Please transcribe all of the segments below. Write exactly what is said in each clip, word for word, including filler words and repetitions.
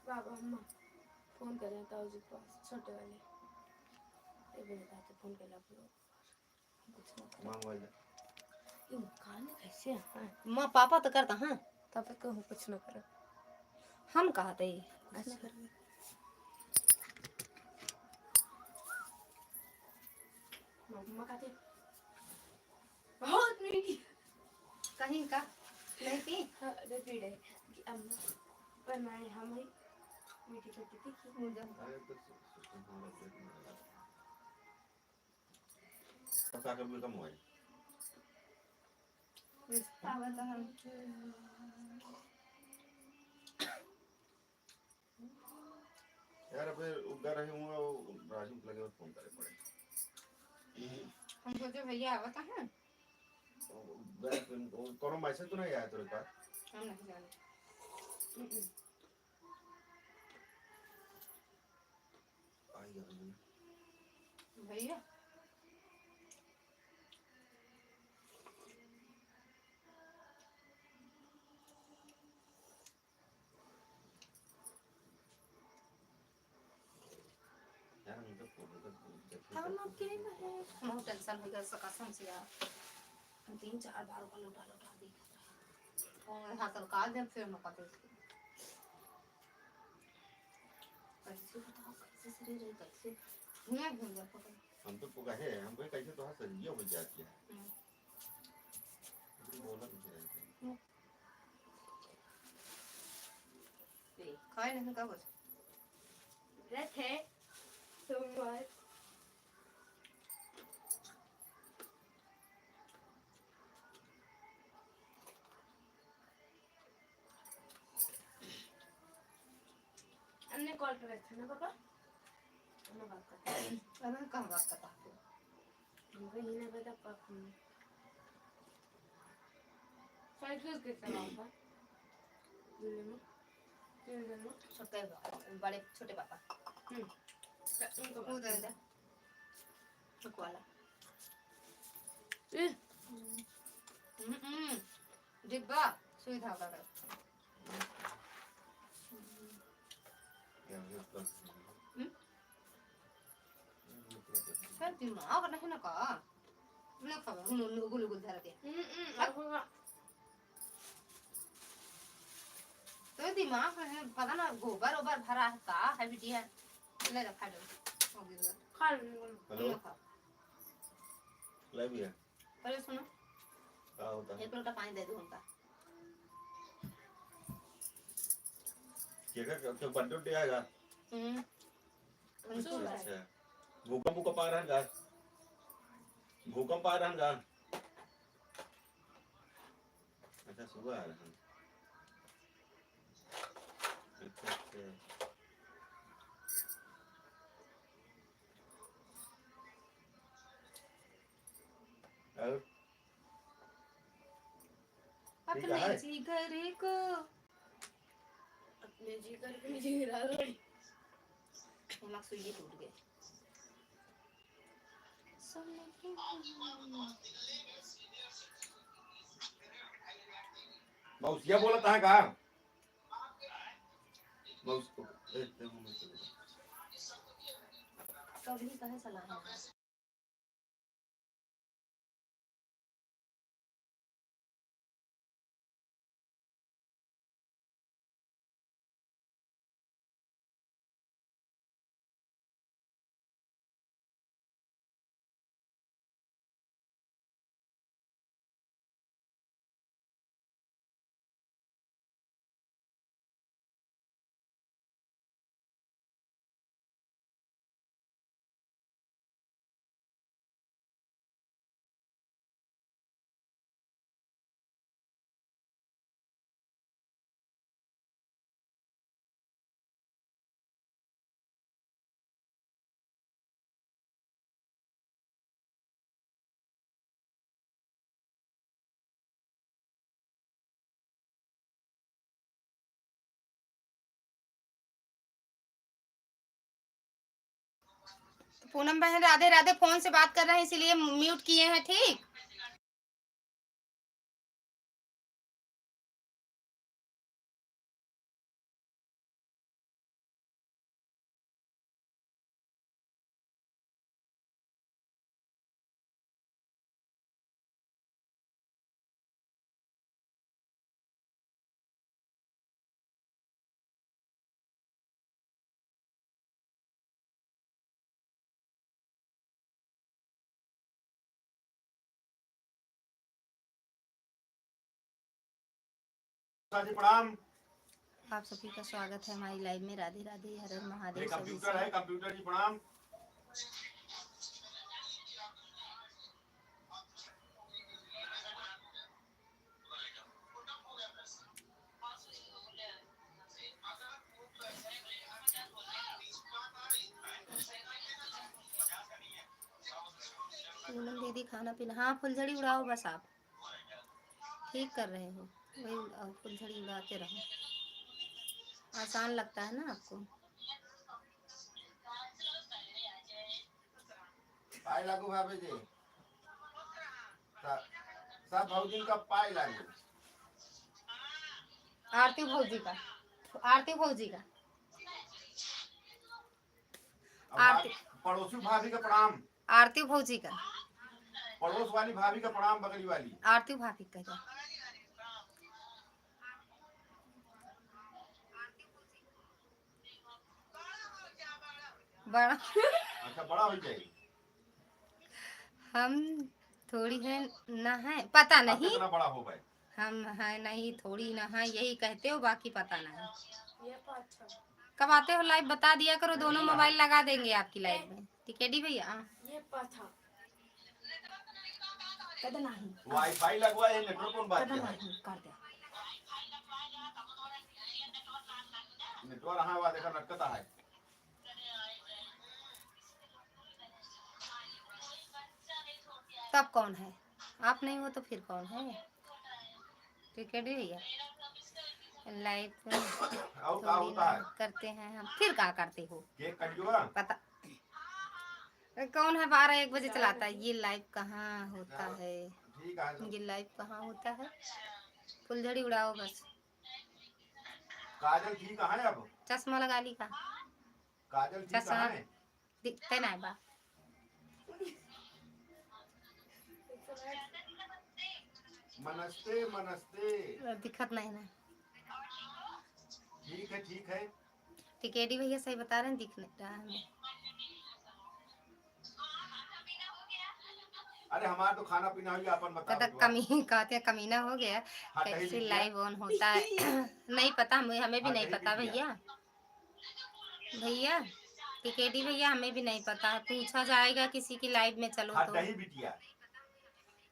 बाबा, अम्मा फोन करे ताऊ जी के पास, छोटे वाले। ए बेटा, तो फोन कर ला, बोलो। कुछ ना करे। माँ मोबाइल दे। ये कान कैसे है? हाँ। माँ पापा तो करता, हाँ। तब तक कहूँ कुछ ना करे। हम कहा थे कुछ ना अच्छा। करे। मम्मा कहते, बहुत मीठी। कहीं का? नहीं पी? हाँ, अरे पी रहे। कि अम्मा बनाए, हम ही मीठी खट्टी तीखी। मुझे। अरे तो सु-, सु-, तुम्हारा पेट में लगा। तो का करबे का मोबाइल? पावा तो हम। यार, अबे उधर रहे हुआ, राजू के लगे फोन करे पड़े। हम सोचे भैया आवता है। उधर कोनो मैसेज तो नहीं आया तेरे पास? हम नहीं जाने। हम्म। आई गया भैया। भैया। यार, हम तो फोटो तो देखे हम लोग के नहीं है। बहुत टेंशन हो गया इसका कसम से यार। हम तीन चार बार ओकर लौटा लौटा देखत रहे। और हाथ लगा दे, फिर न पकड़। कैसे बताओ, कैसे शरीर है, कैसे हुआ, हुआ पकड़। हम तो कहे, हम कहे, "कैसे तोहार शरीर हो जाती है?" हम्म। लेकिन बोला नहीं है। हम्म। ए, खाए नहीं का कुछ? व्रत है सोमवार। अन्य कॉल पे बैठे ना पापा, हम बात करते हैं। अरे कहाँ बात करता है? हम कहीं ना बैठा पापा। साइकिल के चलाओ था। दिल्ली में। तीन दिन में। छोटे बा-, बड़े, छोटे पापा। हम्म। तो उनको वो दे दे। चुक वाला। ए। हम्म, हम्म। डिब्बा, सुई धागा का। हम्म? सर, दिमाग नहीं ना का? ना खावा, गुलु, गुलु, गुलु धरा दे। हम्म, हम्म, अब होगा। तो दिमाग में पता ना गोबर ओबर भरा है का है बिटिया। ले लो, खा लो। हो गया। खा लो, निकल। हेलो। ये खा। ले भैया। पहले सुनो। का होता है? एक लोटा पानी दे दो हमका। केकर, के बर्थडे उड्डे आएगा? हम्म। अच्छा, अच्छा। भूकंप, भूकंप आ रहा है का? भूकंप आ रहा है का? अच्छा, सुबह आ रहा है। अच्छा, अच्छा। और? ठीक है। अपने जिगर को, अपने जिगर को जिगरा रो। हमार सुई टूट गए। मौसिया बोलत है का? मौस-, ए, ते हम कभी कहे सलाह है। पूनम बहन, राधे राधे। फोन से बात कर रहे हैं, इसीलिए म्यूट किए हैं, ठीक? जी प्रणाम। आप सभी का स्वागत है हमारी live में। राधे राधे, हर हर महादेव। ये सभी computer से। है, computer जी प्रणाम। पूनम दीदी खाना पीना, हाँ, फुलझड़ी उड़ाओ बस आप। ठीक कर रहे हो, वही उड़ाओ, फुलझड़ी उड़ाते रहो, आसान लगता है ना आपको। पाए लागू भाभी जी। स-, सब भौजिन का पाए लागू। आरती भौजी का, आरती भौजी का। अब आरती। आप पड़ोसी भाभी का प्रणाम। आरती भौजी का। पड़ोस वाली भाभी का प्रणाम, बगली वाली। आरती भाभी का जा। बड़ा। अच्छा, बड़ा हो जाए। हम थोड़ी है ना है, पता आप नहीं। कितना बड़ा हो भाई? हम है नहीं, थोड़ी ना है, यही कहते हो, बाकी पता नहीं। ये पाछा। कब आते हो live बता दिया करो, दोनों mobile लगा देंगे आपकी live में। टिकेडी भैया, हाँ। ये पाछा। कद नहीं। Wi-Fi लगवा, ये network कौन बात कद किया है? नहीं, कर दे। Network हाँ, वा देखा लटकता है। तब कौन है? आप नहीं हो तो फिर कौन है? ठीक है डी भैया, live और का थोड़ी होता ना है? करते हैं हम। फिर का करते हो? Cake कट गया? पता कौन है बारह एक बजे चलाता है? ये live कहाँ होता है? ठीक है। ये live कहाँ होता है? फुलझड़ी उड़ाओ बस। काजल ठीक है अब? चश्मा लगा ली का? काजल ठीक चश्मा है? दिखते ना बा। मनस्ते, मनस्ते। दिखत नहीं ना। ठीक है, ठीक है। टिकेडी भैया सही बता रहे हैं, दिख नहीं रहा हमें। अरे हमार तो खाना पीना हो गया, अपन बताओ कदा तो। कमी, कहते हैं कमीना हो गया। हाँ, कैसे कहीं live on होता है? नहीं पता, हमें, हमें भी हाँ, नहीं कहीं पता बिटिया। भैया। भैया, टिकेडी भैया, हमें भी नहीं पता है। पूछा जाएगा किसी की live में चलो हाँ, तो। कहीं बिटिया।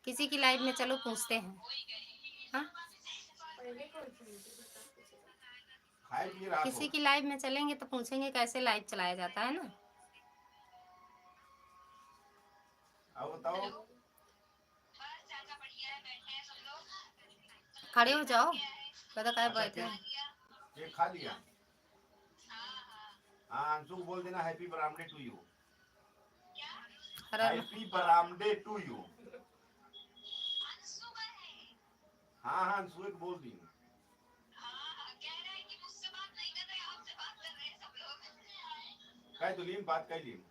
किसी की live में चलो, पूछते हैं। हाँ? खाए पिए रहा किसी को। की live में चलेंगे तो पूछेंगे कैसे live चलाया जाता है ना। अब बताओ। खड़े हो जाओ, पता काहे अच्छा, बैठे हैं? केक खा लिया? हाँ, अंशु को बोल देना, Happy Birthday to you। अरे Happy Birthday to you। हाँ, हाँ, अंशु को बोल दी। कह तो लीन, बात कह लीन।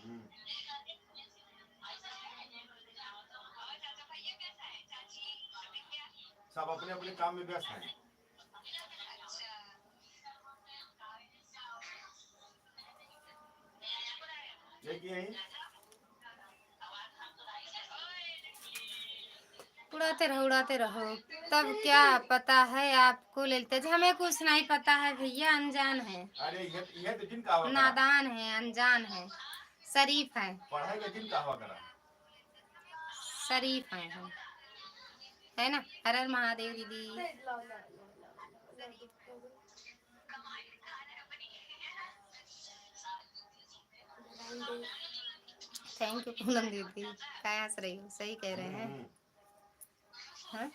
हम्म। सब अपने अपने काम में व्यस्त हैं। ये की यही? उड़ाते रहो, उड़ाते रहो। तब क्या पता है आपको ललिता जी? हमें कुछ नहीं पता है भैया, अनजान है। अरे ये, ये तो जिन का हुआ करा। नादान है, अनजान है, शरीफ है। पढ़ाई का जिन का हुआ करा। शरीफ है हम, है ना? हर हर महादेव दीदी। Thank you पूनम दीदी, क्या हंस रही हो? सही कह रहे हैं। हम्म। हाँ?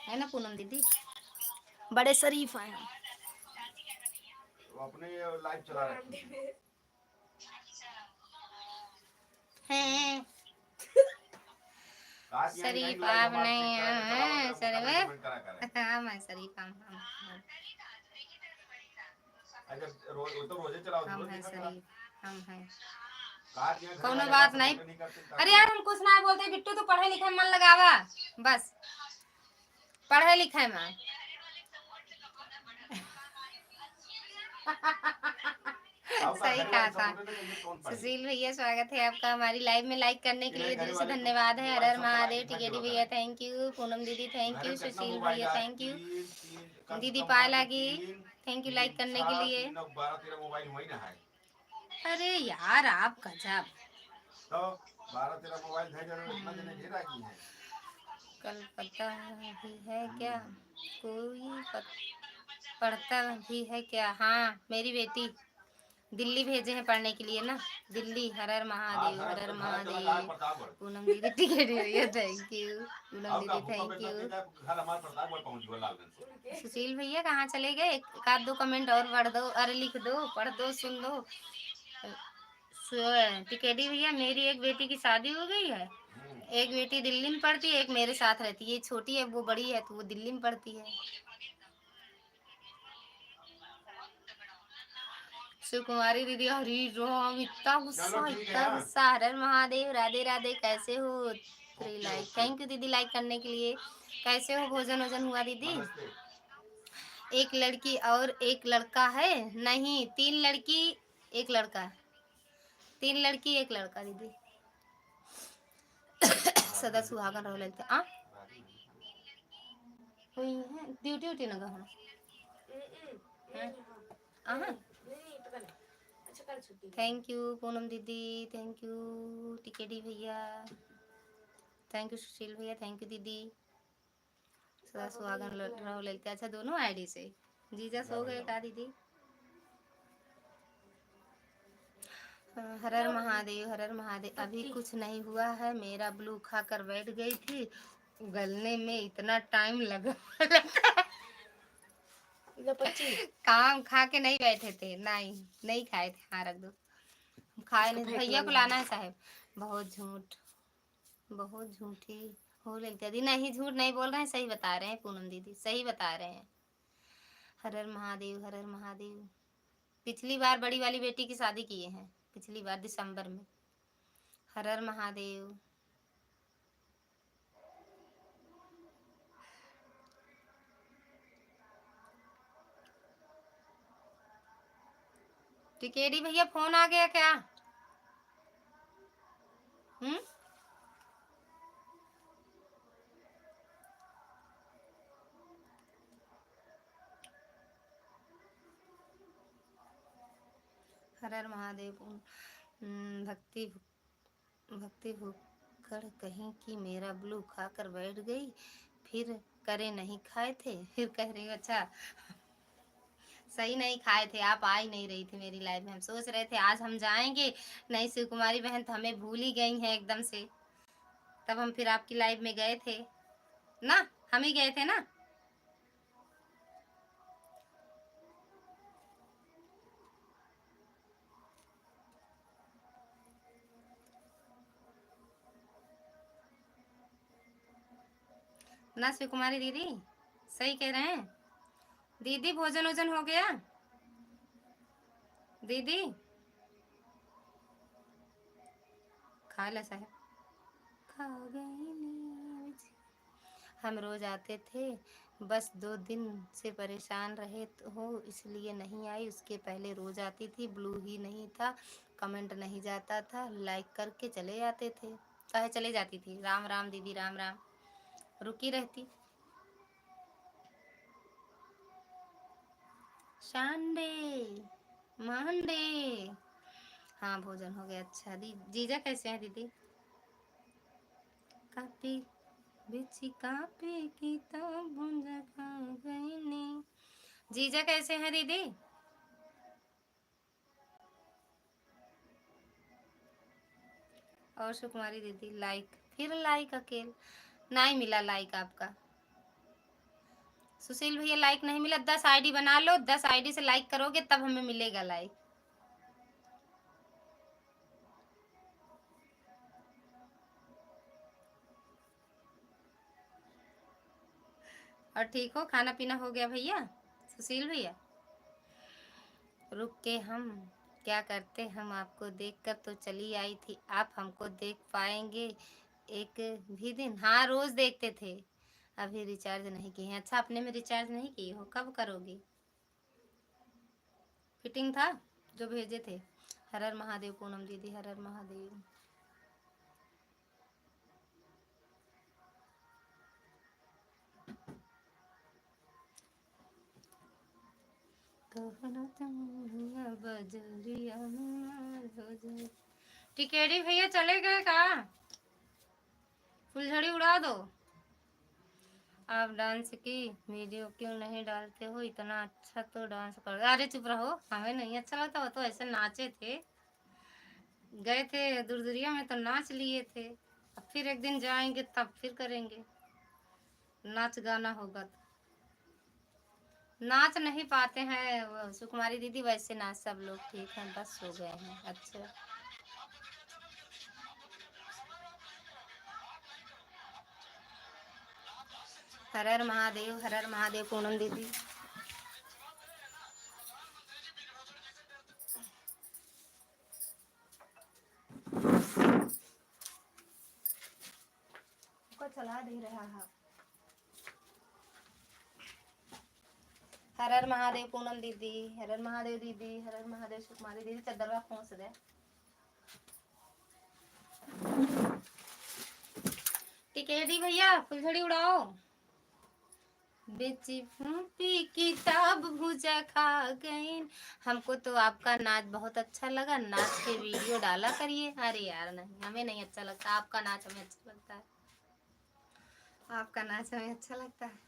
है ना पूनम दीदी? बड़े शरीफ हैं हम। वो अपने live चला रखे हैं। हैं। शरीफ आप नहीं हैं, शरीफ। हाँ, मैं शरीफ हम, हम, हम। अच्छा, रोज, वो तो रोजे चलाओ, हम रोज हैं देखा करा। शरीफ, हम हैं। कौनो बात नहीं। अरे यार, हम कुछ ना बोलते, बिट्टू, तू पढ़े लिखे में मन लगावा, बस पढ़े लिखे में। सही कहा था। सुशील भैया, स्वागत है आपका हमारी लाइव में। लाइक करने के लिए दिल से धन्यवाद है। हर हर महादेव। टिकेडी भैया, थैंक यू। पूनम दीदी, थैंक यू। सुशील भैया, थैंक यू। दीदी पाए लागी, थैंक यू लाइक करने के लिए। अरे यार, आप गजब। तो बारह तेरह मोबाइल धरे रहो, इतना जने ढेर आदमी है। कल पता भी है क्या? कोई पत-, पढ़ता भी है क्या? हाँ, मेरी बेटी दिल्ली भेजे हैं पढ़ने के लिए ना, दिल्ली। हर हर महादेव, हर हर महादेव। पूनम दीदी टिकट भैया, थैंक यू। पूनम दीदी, थैंक यू। सुशील भैया कहाँ चले गए? एक आध दो कमेंट और पढ़ दो, अरे लिख दो, पढ़ दो, सुन लो। सु-, टिकेडी भैया, मेरी एक बेटी की शादी हो गई है, एक बेटी दिल्ली में पढ़ती है, एक मेरे साथ रहती है। ये छोटी है, वो बड़ी है, तो वो दिल्ली में पढ़ती है। सुकुमारी दीदी, हरी राम, इतना गुस्सा, इतना गुस्सा। हर हर महादेव, राधे राधे, कैसे हो? थ्री लाइक, थैंक यू दीदी लाइक करने के लिए। कैसे हो, भोजन वोजन हुआ दीदी? एक लड़की और एक लड़का है? नहीं, तीन लड़की, एक लड़का। तीन लड़की, एक लड़का दीदी। सदा सुहागन रहो ललते। आ? हुई है, ड्यूटी उटी न गहन। हाँ? आ, हाँ। थैंक यू पूनम दीदी, थैंक यू टिकेडी भैया, थैंक यू सुशील भैया, थैंक यू दीदी। सदा सुहागन ल-, रहो ललते। अच्छा, दोनों आईडी से। जीजा सो गए का दीदी? हर हर महादेव, हर हर महादेव। अभी कुछ नहीं हुआ है, मेरा ब्लू खाकर बैठ गई थी, गलने में इतना टाइम लगा। काम खा के नहीं बैठे थे, नहीं, नहीं खाए थे। हाँ, रख दो, हम खाए नहीं। भैया को लाना है साहब। बहुत झूठ, बहुत झूठी हो ललते दीदी। नहीं, झूठ नहीं बोल रहे हैं, सही बता रहे हैं पूनम दीदी, सही बता रहे हैं। हर हर महादेव, हर हर महादेव। पिछली बार बड़ी वाली बेटी की शादी किए हैं, पिछली बार दिसंबर में। हर हर महादेव। टिकेडी भैया, फोन आ गया क्या? हम्म। हर हर महादेव। हम्म, भक्ति भक्ति भुक्कड़ कहीं की, मेरा ब्लू खाकर बैठ गई, फिर करे नहीं खाए थे, फिर कह रही हूँ, अच्छा, सही नहीं खाए थे आप, आ ही नहीं रही थी मेरी लाइव में। हम सोच रहे थे आज हम जाएंगे, नहीं शिव कुमारी बहन तो हमें भूल ही गई हैं एकदम से, तब हम फिर आपकी लाइव में गए थे ना, हम ही गए थे ना। ना शिव कुमारी दीदी, सही कह रहे हैं दीदी। भोजन वोजन हो गया दीदी? खा ला साहब। खा गई नींद। हम रोज आते थे, बस दो दिन से परेशान रहे तो हो, इसलिए नहीं आई। उसके पहले रोज आती थी, ब्लू ही नहीं था, कमेंट नहीं जाता था, लाइक करके चले जाते थे। काहे चले जाती थी? राम राम दीदी, राम राम। रुकी रहती। शांडे, मांडे। हाँ, भोजन हो गया। अच्छा दी-, जीजा कैसे हैं दीदी? कापी, बिची कापी किताब जगा गईनी। जीजा कैसे हैं दीदी? और सुकुमारी दीदी लाइक, फिर लाइक अकेल, नहीं मिला लाइक आपका। सुशील भैया लाइक नहीं मिला, दस आईडी बना लो, दस आईडी से लाइक करोगे तब हमें मिलेगा लाइक। और ठीक हो, खाना पीना हो गया भैया, सुशील भैया? रुक के हम क्या करते, हम आपको देखकर तो चली आई थी, आप हमको देख पाएंगे एक भी दिन? हाँ, रोज देखते थे, अभी रिचार्ज नहीं किए हैं। अच्छा, अपने में रिचार्ज नहीं किए हो, कब करोगे? फिटिंग था? जो भेजे थे। हर हर महादेव पूनम दीदी, हर हर महादेव। तोहरा चमुनिया बजरिया में मार हो जाए। टिकेरी भैया चले गए का? फुलझड़ी उड़ा दो। आप डांस की वीडियो क्यों नहीं डालते हो? इतना अच्छा तो डांस कर, अरे चुप रहो, हमें नहीं अच्छा लगता। वो तो ऐसे नाचे थे, गए थे दुरदुरिया में तो नाच लिए थे। अब फिर एक दिन जाएंगे तब फिर करेंगे, नाच गाना होगा तो। नाच नहीं पाते हैं वो सुकुमारी दीदी, वैसे नाच सब लोग ठीक हैं, बस सो गए हैं। अच्छा। हर हर महादेव, हर हर महादेव पूनम दीदी। को चला दे रहा है। हर हर महादेव पूनम दीदी, हर हर महादेव दीदी, हर हर महादेव सुकुमारी दीदी, चद्दरवा खोस दे। टिकेडी भैया, फुलझड़ी उड़ाओ। बेची फूटी किताब भुजा खा गईन। हमको तो आपका नाच बहुत अच्छा लगा, नाच के वीडियो डाला करिए। अरे यार नहीं, हमें नहीं अच्छा लगता आपका नाच, हमें अच्छा लगता है आपका नाच, हमें अच्छा लगता है।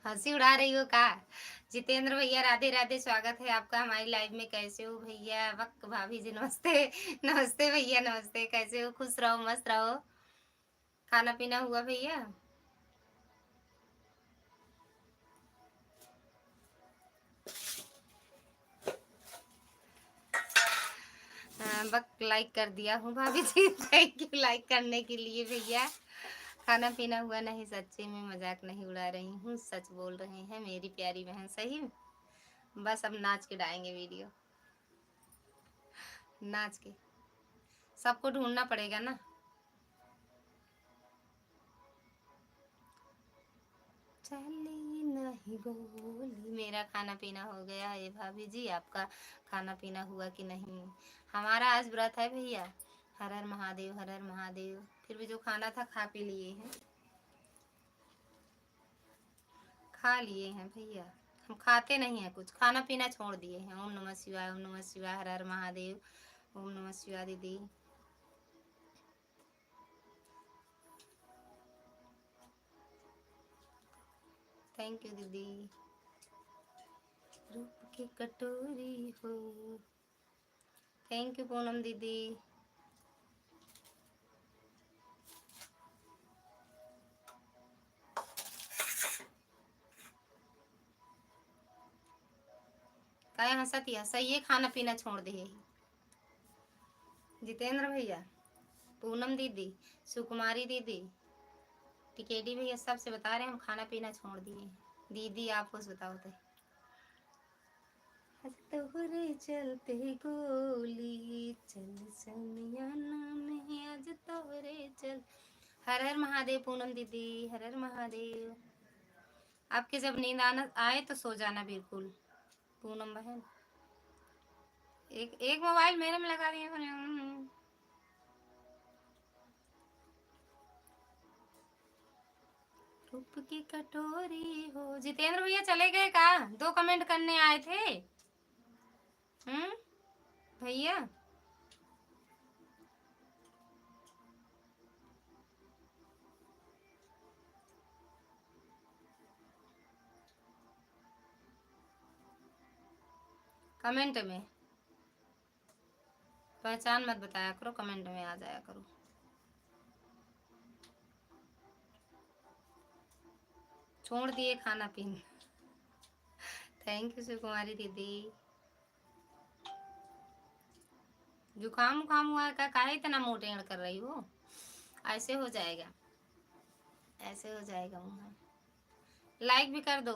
हंसी उड़ा रही हो का? जितेंद्र भैया राधे राधे, स्वागत है आपका हमारी लाइव में। कैसे हो भैया? वक भाभी जी नमस्ते। नमस्ते भैया नमस्ते, कैसे हो? खुश रहो मस्त रहो। खाना पीना हुआ भैया? हाँ, बक लाइक कर दिया हूँ भाभी जी। थैंक यू लाइक करने के लिए भैया। खाना पीना हुआ नहीं, सच्ची में मजाक नहीं उड़ा रही हूँ, सच बोल रहे हैं मेरी प्यारी बहन। सही में बस अब नाच के डाएंगे वीडियो, नाच के। सबको ढूंढना पड़ेगा ना। चली नहीं गोली। मेरा खाना पीना हो गया है भाभी जी, आपका खाना पीना हुआ कि नहीं? हमारा आज व्रत है भैया। हर हर महादेव, हर हर महादेव। फिर भी जो खाना था खा पी लिए हैं, खा लिए हैं भैया। हम खाते नहीं हैं कुछ, खाना पीना छोड़ दिए हैं। ओम नमः शिवाय, ओम नमः शिवाय, हर हर महादेव, ओम नमः शिवाय दीदी। थैंक यू दीदी। रूप की कटोरी हो। थैंक यू पूनम दीदी। काहे हंसत हिया? सही है, खाना पीना छोड़ दे है। जितेंद्र भैया, पूनम दीदी, सुकुमारी दीदी, टिकेडी भैया, सबसे बता रहे हैं हम खाना पीना छोड़ दिए हैं। दीदी आप कुछ बताओ तो। आज तोहरे चलते गोली चल समियाना में, आज तोहरे चल। हर हर महादेव पूनम दीदी, हर हर महादेव। आपके जब नींद आना आए तो सो जाना बिल्कुल। पूनम बहन, एक, एक मोबाइल मेरे में लगा दिए। हम्म। रूप की कटोरी हो। जितेंद्र भैया चले गए का? दो कमेंट करने आए थे। हम्म भैया, कमेंट में पहचान मत बताया करो, कमेंट में आ जाया करो। छोड़ दिए खाना पीना। थैंक यू सुकुमारी दीदी। जुकाम उकाम हुआ है का? काहे इतना मोटेड़ कर रही हो? ऐसे हो जाएगा, ऐसे हो जाएगा मुँह। लाइक भी कर दो।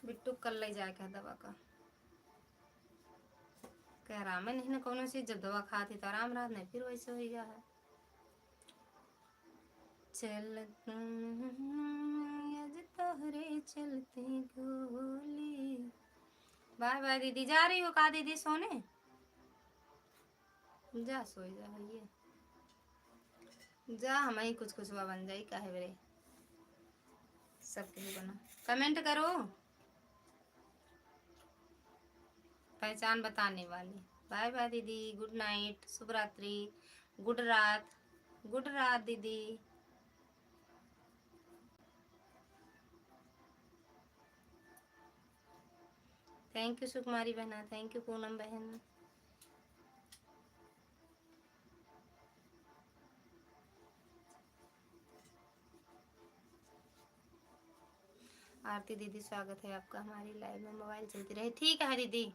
बिट्टू कल ले जाए का दवा का। कह आराम है नहीं ना कौनो चीज, जब दवा खाती तो आराम रहत, नहीं फिर वैसे हो गया है। चलत आज तोहरे चलते गोली। बाय बाय दीदी, जा रही हो का दीदी सोने? जा सोई जा भैया, जा हम ही कुछ कुछ बन जाई, काहे बरे सब कुछ बना। कमेंट करो, पहचान बताने वाली। बाय बाय दीदी, गुड नाइट, शुभ रात्रि, गुड रात, गुड रात दीदी। थैंक यू सुकुमारी बहना, थैंक यू पूनम बहन। आरती दीदी, स्वागत है आपका हमारी लाइव में। मोबाइल चलती रहे, ठीक है दीदी।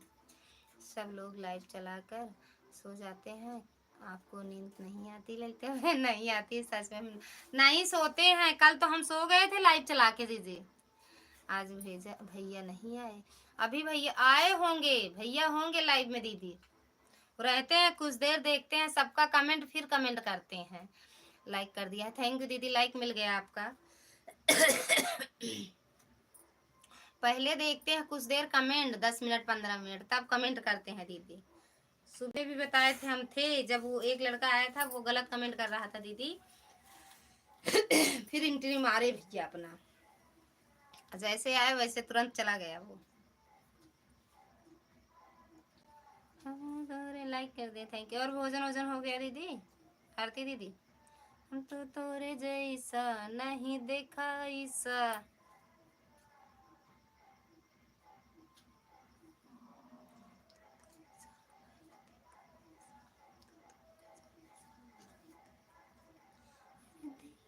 सब लोग लाइव चलाकर सो जाते हैं, आपको नींद नहीं आती लगता है? नहीं आती सच में, हम नहीं सोते हैं। कल तो हम सो गए थे लाइव चला के दीदी। आज भेजा, भैया नहीं आए। अभी भैया आए होंगे, भैया होंगे लाइव में दीदी। रहते हैं कुछ देर, देखते हैं सबका कमेंट, फिर कमेंट करते हैं। लाइक कर दिया है, थैंक यू दीदी, लाइक मिल गया आपका। पहले देखते हैं कुछ देर कमेंट, दस मिनट, पन्द्रह मिनट, तब कमेंट करते हैं दीदी। सुबह भी बताए थे हम थे, जब वो एक लड़का आया था, वो गलत कमेंट कर रहा था दीदी। फिर एंट्री मारे भैया अपना, जैसे आए वैसे तुरंत चला गया वो। हाँ, अरे लाइक कर दे, थैंक यू। और भोजन वोजन हो गया दीदी, आरती दीदी? हम तो तोरे जैसा नहीं देखा ऐसा।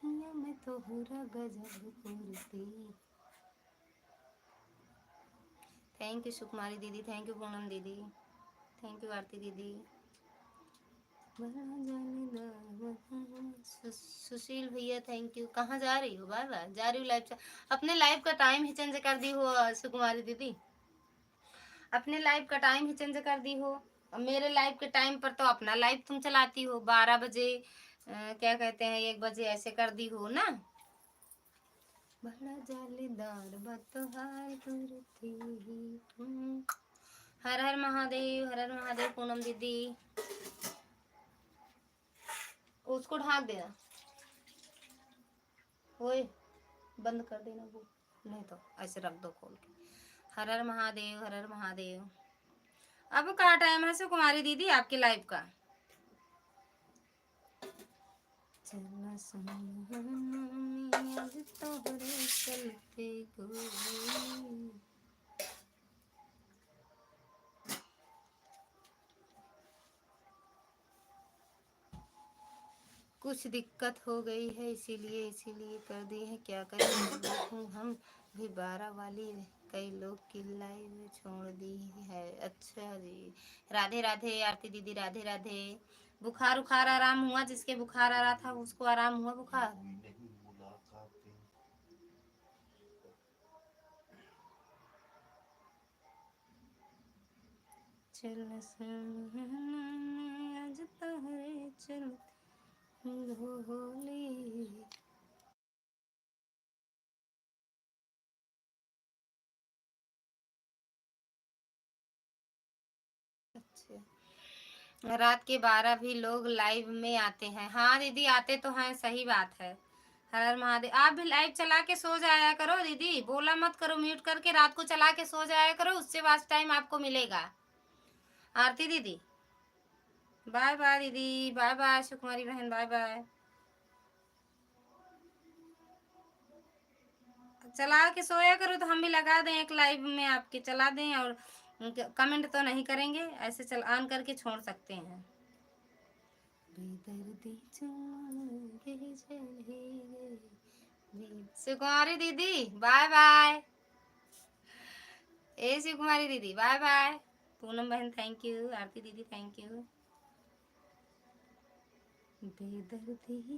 दहिया में तोहरा गजब कुर्ती। थैंक यू सुकुमारी दीदी, थैंक यू पूनम दीदी, थैंक यू आरती दीदी। बड़ा जालीदार बा। सु-, सुशील भैया थैंक यू। कहाँ जा रही हो? Bye bye. जा रही हूँ लाइव से। अपने लाइव का टाइम ही चेंज कर दी हो सुकुमारी दीदी, अपने लाइव का टाइम ही चेंज कर दी हो। अब मेरे लाइव के टाइम पर तो अपना लाइव तुम चलाती हो, बारह बजे, अ, क्या कहते हैं, एक बजे ऐसे कर दी हो ना। बड़ा जालीदार बा तोहार कुर्ती। हम्म। हर हर महादेव, हर हर महादेव पूनम दीदी। उसको ढाँक देना। ओए, बंद कर देना वो, नहीं तो ऐसे रख दो खोल के। हर हर महादेव, हर हर महादेव। अब का टाइम है सुकुमारी दीदी आपके लाइव का? चला संगवारी, आज तोहरे चलते गोरी। कुछ दिक्कत हो गई है, इसीलिए, इसीलिए कर दी है। क्या करें, मजबूर हूँ हम भी। बारह वाली कई लोग की लाइव छोड़ दी है। अच्छा जी, राधे राधे आरती दीदी, राधे राधे। बुखार उखार आराम हुआ? जिसके बुखार आ रहा था उसको आराम हुआ बुखार? चल संगवारी, आज तोहरे चलते होली। अच्छा, रात के बारह भी लोग लाइव में आते हैं। हाँ दीदी, आते तो हैं, सही बात है। हर हर महादेव। आप भी लाइव चला के सो जाया करो दीदी, बोला मत करो, म्यूट करके रात को चला के सो जाया करो, उससे वाच टाइम आपको मिलेगा। आरती दीदी, बाय बाय दीदी, बाय बाय सुकुमारी बहन, बाय बाय। चला के सोया करो तो हम भी लगा दें एक लाइव में आपके, चला दें और कमेंट तो नहीं करेंगे, ऐसे चल ऑन करके छोड़ सकते हैं। बेदर्दी चुम्मा के चले गए। सुकुमारी दीदी बाय बाय। ए सुकुमारी दीदी बाय बाय। पूनम बहन थैंक यू, आरती दीदी थैंक यू। बेदर्दी,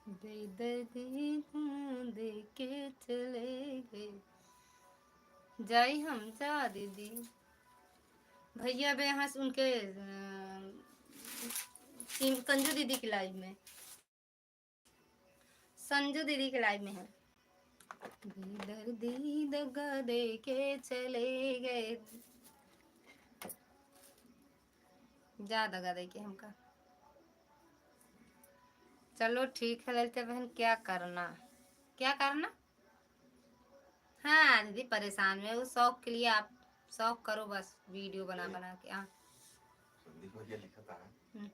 बेदर्दी दे के चले गए। जाई हम जा दीदी। भैया बे यहाँ से उनके, अ, सिम-, संजू दीदी की लाइव में, संजू दीदी की लाइव में है। बेदर्दी दगा दे के चले गए, जा दगा दे के हमका। चलो ठीक है ललिता बहन, क्या करना, क्या करना? हाँ दीदी, परेशान में वो शौक के लिए आप शौक करो बस, वीडियो बना बना के। हाँ। संदीप भैया लिखा था। हम्म।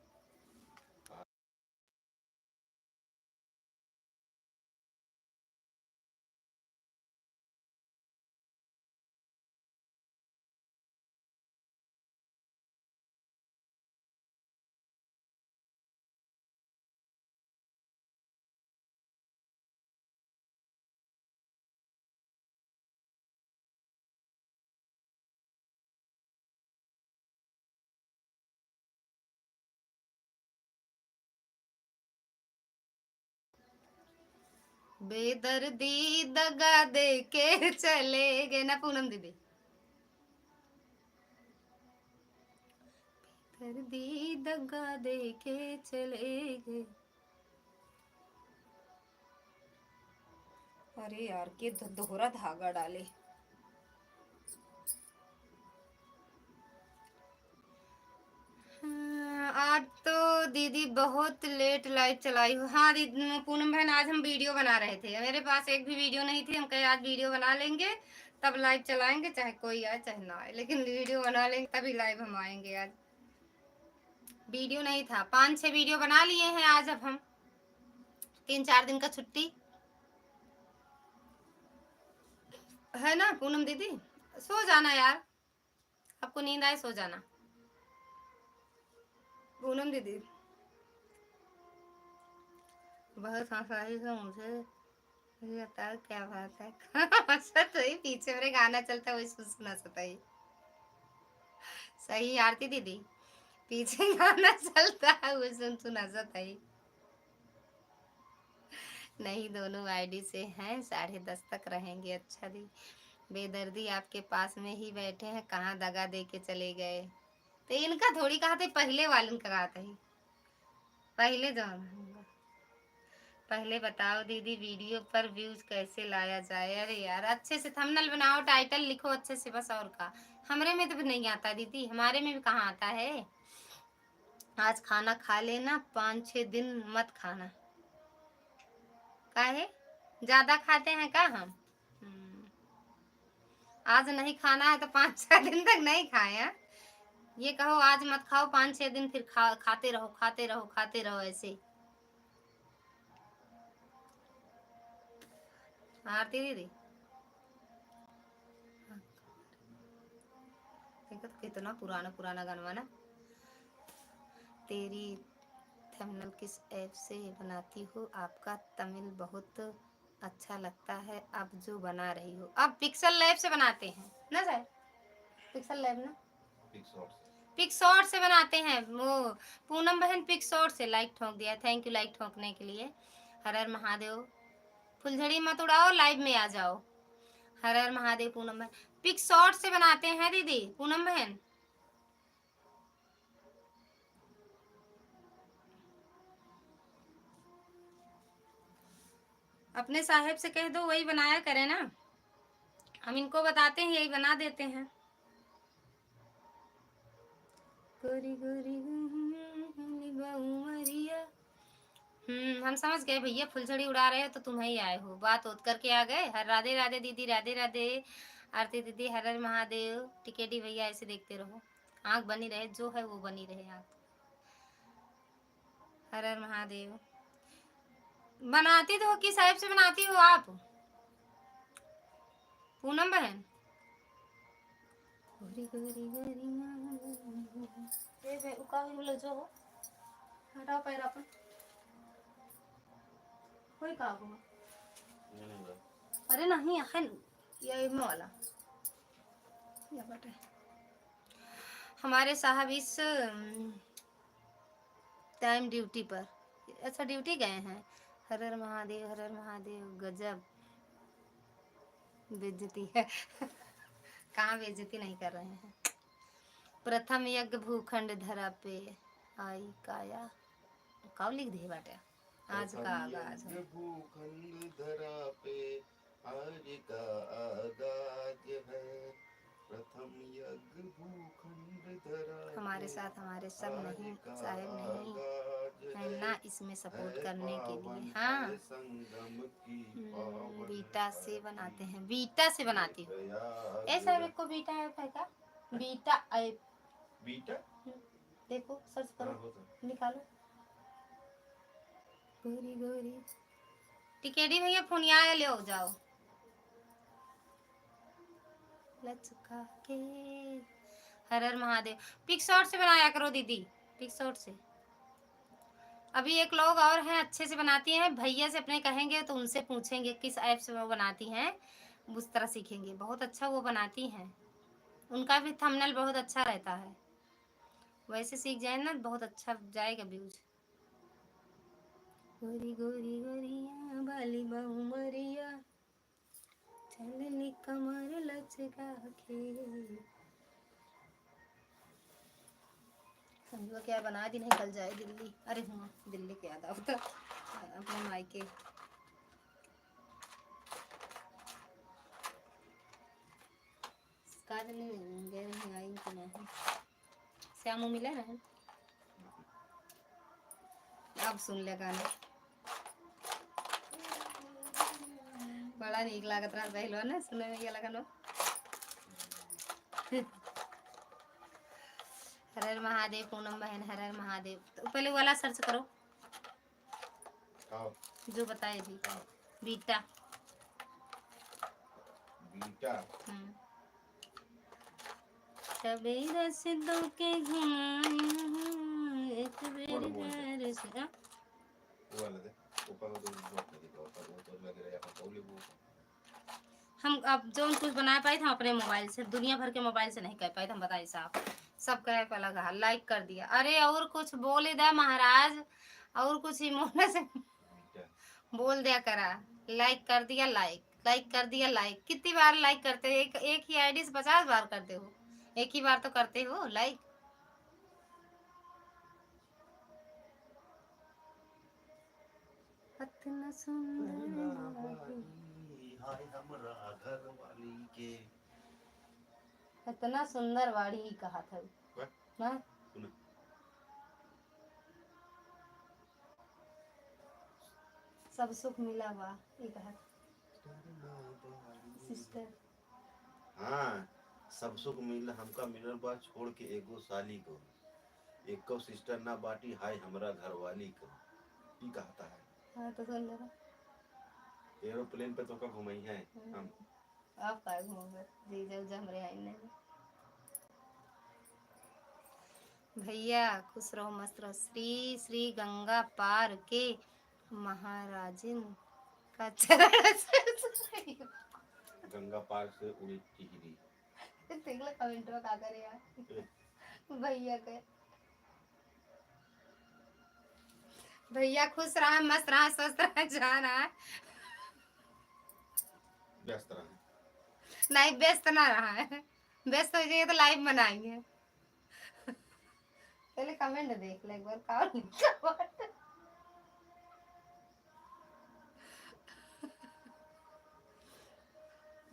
बेदर्दी दगा दे के चले गए ना पूनम दीदी। बेदर्दी दगा दे के चले गए। अरे यार, के दो-, दोहरा धागा डाले। हाँ, आज तो दीदी बहुत लेट लाइव चलाई हो। हाँ दीदी, पूनम बहन, आज हम वीडियो बना रहे थे, मेरे पास एक भी वीडियो नहीं थी। हम कहे आज वीडियो बना लेंगे, तब लाइव चलाएंगे, चाहे कोई आए चाहे ना आए, लेकिन वीडियो बना लेंगे तभी लाइव हम आएंगे। आज वीडियो नहीं था, पाँच छः वीडियो बना लिए हैं आज। अब हम तीन चार दिन का छुट्टी है ना पूनम दीदी, सो जाना यार, आपको नींद आए सो जाना। पूनम दीदी बहुत हंसाई है मुझे, ये बताओ क्या बात है। हंसत हुई, पीछे मेरे गाना चलता है, वही सुन सुना सताई। सही आरती दीदी, पीछे गाना चलता है, वो सुन सुना सताई। नहीं, दोनों आईडी से हैं, साढ़े दस तक रहेंगे। अच्छा दी, बेदर्दी आपके पास में ही बैठे हैं, कहाँ दगा दे के चले गए? तो इनका थोड़ी कहा थे, पहले वालन का कहा थे, पहले जौन। पहले बताओ दीदी, वीडियो पर व्यूज कैसे लाया जाए? अरे यार, अच्छे से थंबनेल बनाओ, टाइटल लिखो अच्छे से, बस और का। हमरे में तो भी नहीं आता दीदी, हमारे में भी कहाँ आता है। आज खाना खा लेना, पाँच छः दिन मत खाना। काहे? ज्यादा खाते हैं का हम? हम्म। आज नहीं खाना है तो पाँच छः दिन तक नहीं खाए हैं। ये कहो आज मत खाओ, पाँच छः दिन फिर खा, खाते रहो, खाते रहो, खाते रहो ऐसे। आरती दीदी, देखो तो कितना पुराना पुराना गानवा ना। तेरी थंबनेल किस ऐप से बनाती हो? आपका तमिल बहुत अच्छा लगता है, आप जो बना रही हो। अब पिक्सेल लैब से बनाते हैं ना सर, पिक्सेल लैब ना। पिक्सॉर्ट से। पिक्सॉर्ट से बनाते हैं। वो पूनम बहन पिक्सॉर्ट से लाइक ठोंक दिया, थैंक यू लाइक ठोंकने के लिए। हर हर महादेव। फुलझड़ी मत उड़ाओ, लाइव में आ जाओ। हर हर महादेव पूनम बहन। पिक्सॉर्ट से बनाते हैं दीदी पूनम बहन। अपने साहेब से कह दो, वही बनाया करें ना, हम इनको बताते हैं, यही बना देते हैं। गोरी गोरी गोरी बउमरिया। हम्म, हम समझ गए भैया, फुलझड़ी उड़ा रहे हो तो तुम ही आए हो, बात होत करके आ गए। हर राधे राधे दीदी, राधे राधे आरती दीदी, हर हर महादेव। टिकेटी भैया ऐसे देखते रहो, आँख बनी रहे, जो है वो बनी रहे आँख। हर हर महादेव। बनाती तो हो, किस टाइप से बनाती हो आप पूनम बहन? गोरी गोरी गोरिया। ए बे, उ का बोले जो हो? हटाओ पैर अपन। कोई का हुआ? अरे नहीं, है न, ये एमे वाला। या बाटे। हमारे साहब इस, अम, टाइम ड्यूटी पर। अच्छा, ड्यूटी गए हैं। हर हर महादेव, हर हर महादेव, गजब बेइज्जती है। कहाँ बेइज्जती नहीं कर रहे हैं। प्रथम यज्ञ भूखंड धरा पे आई काया। काव लिख दिए बाटे? आज का आगाज है। प्रथम यज्ञ भूखंड धरा पे आज का आगाज है। प्रथम यज्ञ भूखंड धरा हमारे पे साथ हमारे सब आज नहीं, का साहेब नहीं आगाज है है। ना इसमें support है करने के लिए। पावन हाँ। है संगम की हम्म, पावन बीटा से है बनाते हैं, बीटा से बनाती हूँ। प्रयाग ऐसा है। एक को बीटा ऐप है क्या? Beta app. बीटा? हम्म, देखो, search करो, हाँ, होता है। निकालो। गोरी गोरी। टिकेडी भैया, फोनिया ले जाओ। लचका के। हर हर महादेव। पिक्सॉट से बनाया करो दीदी, पिक्सॉट से। अभी एक लोग और हैं, अच्छे से बनाती हैं, भैया से अपने कहेंगे तो उनसे पूछेंगे किस ऐप से वो बनाती हैं, उस तरह सीखेंगे। बहुत अच्छा वो बनाती हैं, उनका भी थंबनेल बहुत अच्छा रहता है। वैसे सीख जाए ना, बहुत अच्छा जाएगा व्यूज। गोरी गोरी गोरिया बाली बाहु मरिया, चलनी कमर लचका के। संजुआ क्या बना दी नहीं, कल जाए दिल्ली। अरे हुआ दिल्ली के याद आवता अपने मायके। का जाने गए रहे, आई कि नहीं। श्यामू मिला रहे। अब सुन ले गाना। बड़ा नीक लागत रहा पहलवा ना सुने में, ये लगन हो। हर हर महादेव पूनम बहन, हर हर महादेव। तो पहले वाला search करो। हाँ। जो बताए जी। हाँ। बीटा। बीटा। हम्म। सबेरा से दो के घुमाई हूँ, एक बेर बोल, बोल। घर से, हाँ? वो वाला दे। ऊपर वो तो बोल दे, ऊपर वो तो लग रहा है, अपन कौले वो। हम अब जौन कुछ बना पाइत, हम अपने मोबाइल से, दुनिया भर के मोबाइल से नहीं कर पाइत, हम बताई साफ। सबका ऐप अलग है, like कर दिया। अरे और कुछ बोले दा महाराज, और कुछ इमोना से बोल दिया करा। Like कर दिया, like, like कर दिया, like। कितनी बार like करते हो? एक, एक ही आईडी से पचास बार करते हो, एक ही बार तो करते हो like। अतना सुंदर पहला बाड़ी। बाड़ी, हाय हमरा घर वाली के। इतना सुंदर बाड़ी ही कहा था। वाह। वाह। सुना। सब सुख मिला बा, ई कहा। पहला बाड़ी। Sister। हाँ, सब सुख मिल, हमका मिलल बा छोड़ के एगो साली को। एको sister ना बाटी, हाय हमरा घरवाली को। ई कहता है। हाँ, तो सुन ले। Aeroplane पे तोका घुमाई है हम्म। हम। आप का घूमोगे? जी, जब जब हमरे आई नहीं। भैया, खुश रहो, मस्त रहो। श्री, श्री गंगा पार के महाराजिन का चरण से गंगा पार से उड़ी टिहरी। देख ले comment में का करे यार। ए। भैया के। भैया खुश रहा, मस्त रहा, स्वस्थ रहा, जहाँ रहा। व्यस्त रहा। नहीं, व्यस्त ना रहा है। व्यस्त हो जाइए तो live बनाएंगे। पहले comment देख ले एक बार, का लिखा बाटे।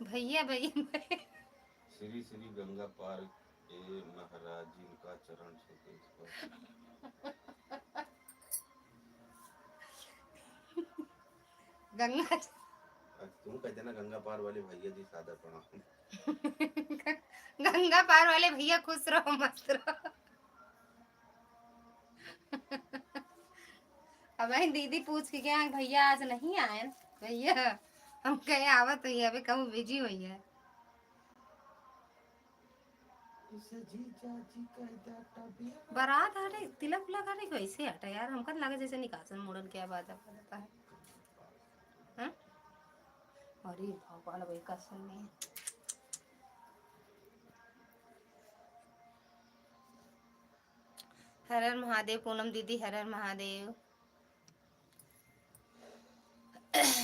भैया, भैया, भैया। श्री श्री गंगा पार के महाराजिन का चरण छू के स्पर्श। गंगा अब तू कह देना, गंगा पार वाले भैया जी सादर प्रणाम। गंगा पार वाले भैया खुश रहो, मस्त रहो। अब वही दीदी पूछ के गया, "भैया आज नहीं आए?" भैया हम कहे, "आवत हुई है, अभी कहूँ busy हुई है।" बारात हटे, तिलक उलक हटे, कैसे हटे यार? हमका तो लगे जैसे निकासन मुड़न के बाद आता है। हैं? अरे भगवान, अब एका सुन नहीं। हर हर महादेव पूनम दीदी, हर हर महादेव।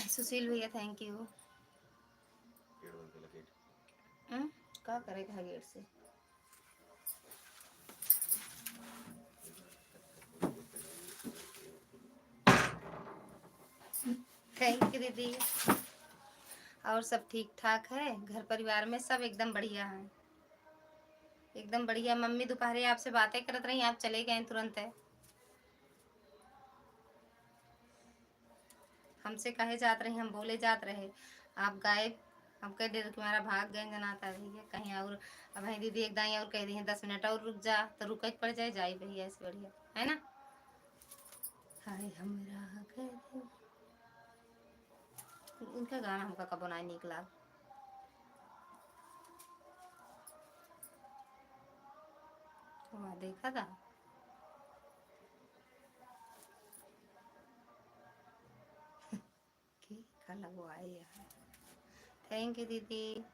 सुशील भैया, thank you। गेट बंद कर ले, गेट। हम्म? का करेगा गेट से? Thank you दीदी। और सब ठीक ठाक है, घर परिवार में सब एकदम बढ़िया है, एकदम बढ़िया। मम्मी दोपहरे आपसे बातें करत रही, आप चले गए तुरंत है। हमसे कहे जात रही, हम बोले जात रहे, आप गायब। हम कह डर के मारा भाग गए, जनाता भैया कहीं और। अब है दीदी एक दाई और कह दी है, "दस मिनट और रुक जा", तो रुके के पड़ जाए, जाई भैया, ऐसे बढ़िया है ना। हाय हमरा घर, इनका गाना हमका कबो ना नीक लाग। वाह, देखा था। के का लगवाए यार। Thank you दीदी।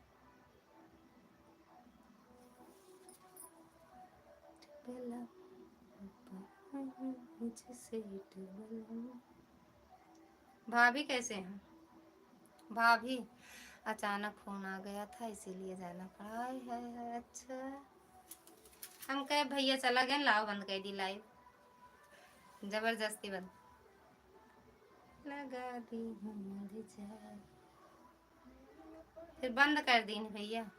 भाभी कैसे हैं? भाभी, अचानक फोन आ गया था, इसीलिए जाना पड़ा। हाय, हाय, हाय, अच्छा। हम कहे, "भैया चला गए, लाओ बंद कर दी live।" जबरदस्ती बंद लगा दी, हम मर जाए। फिर बंद कर दीन भैया।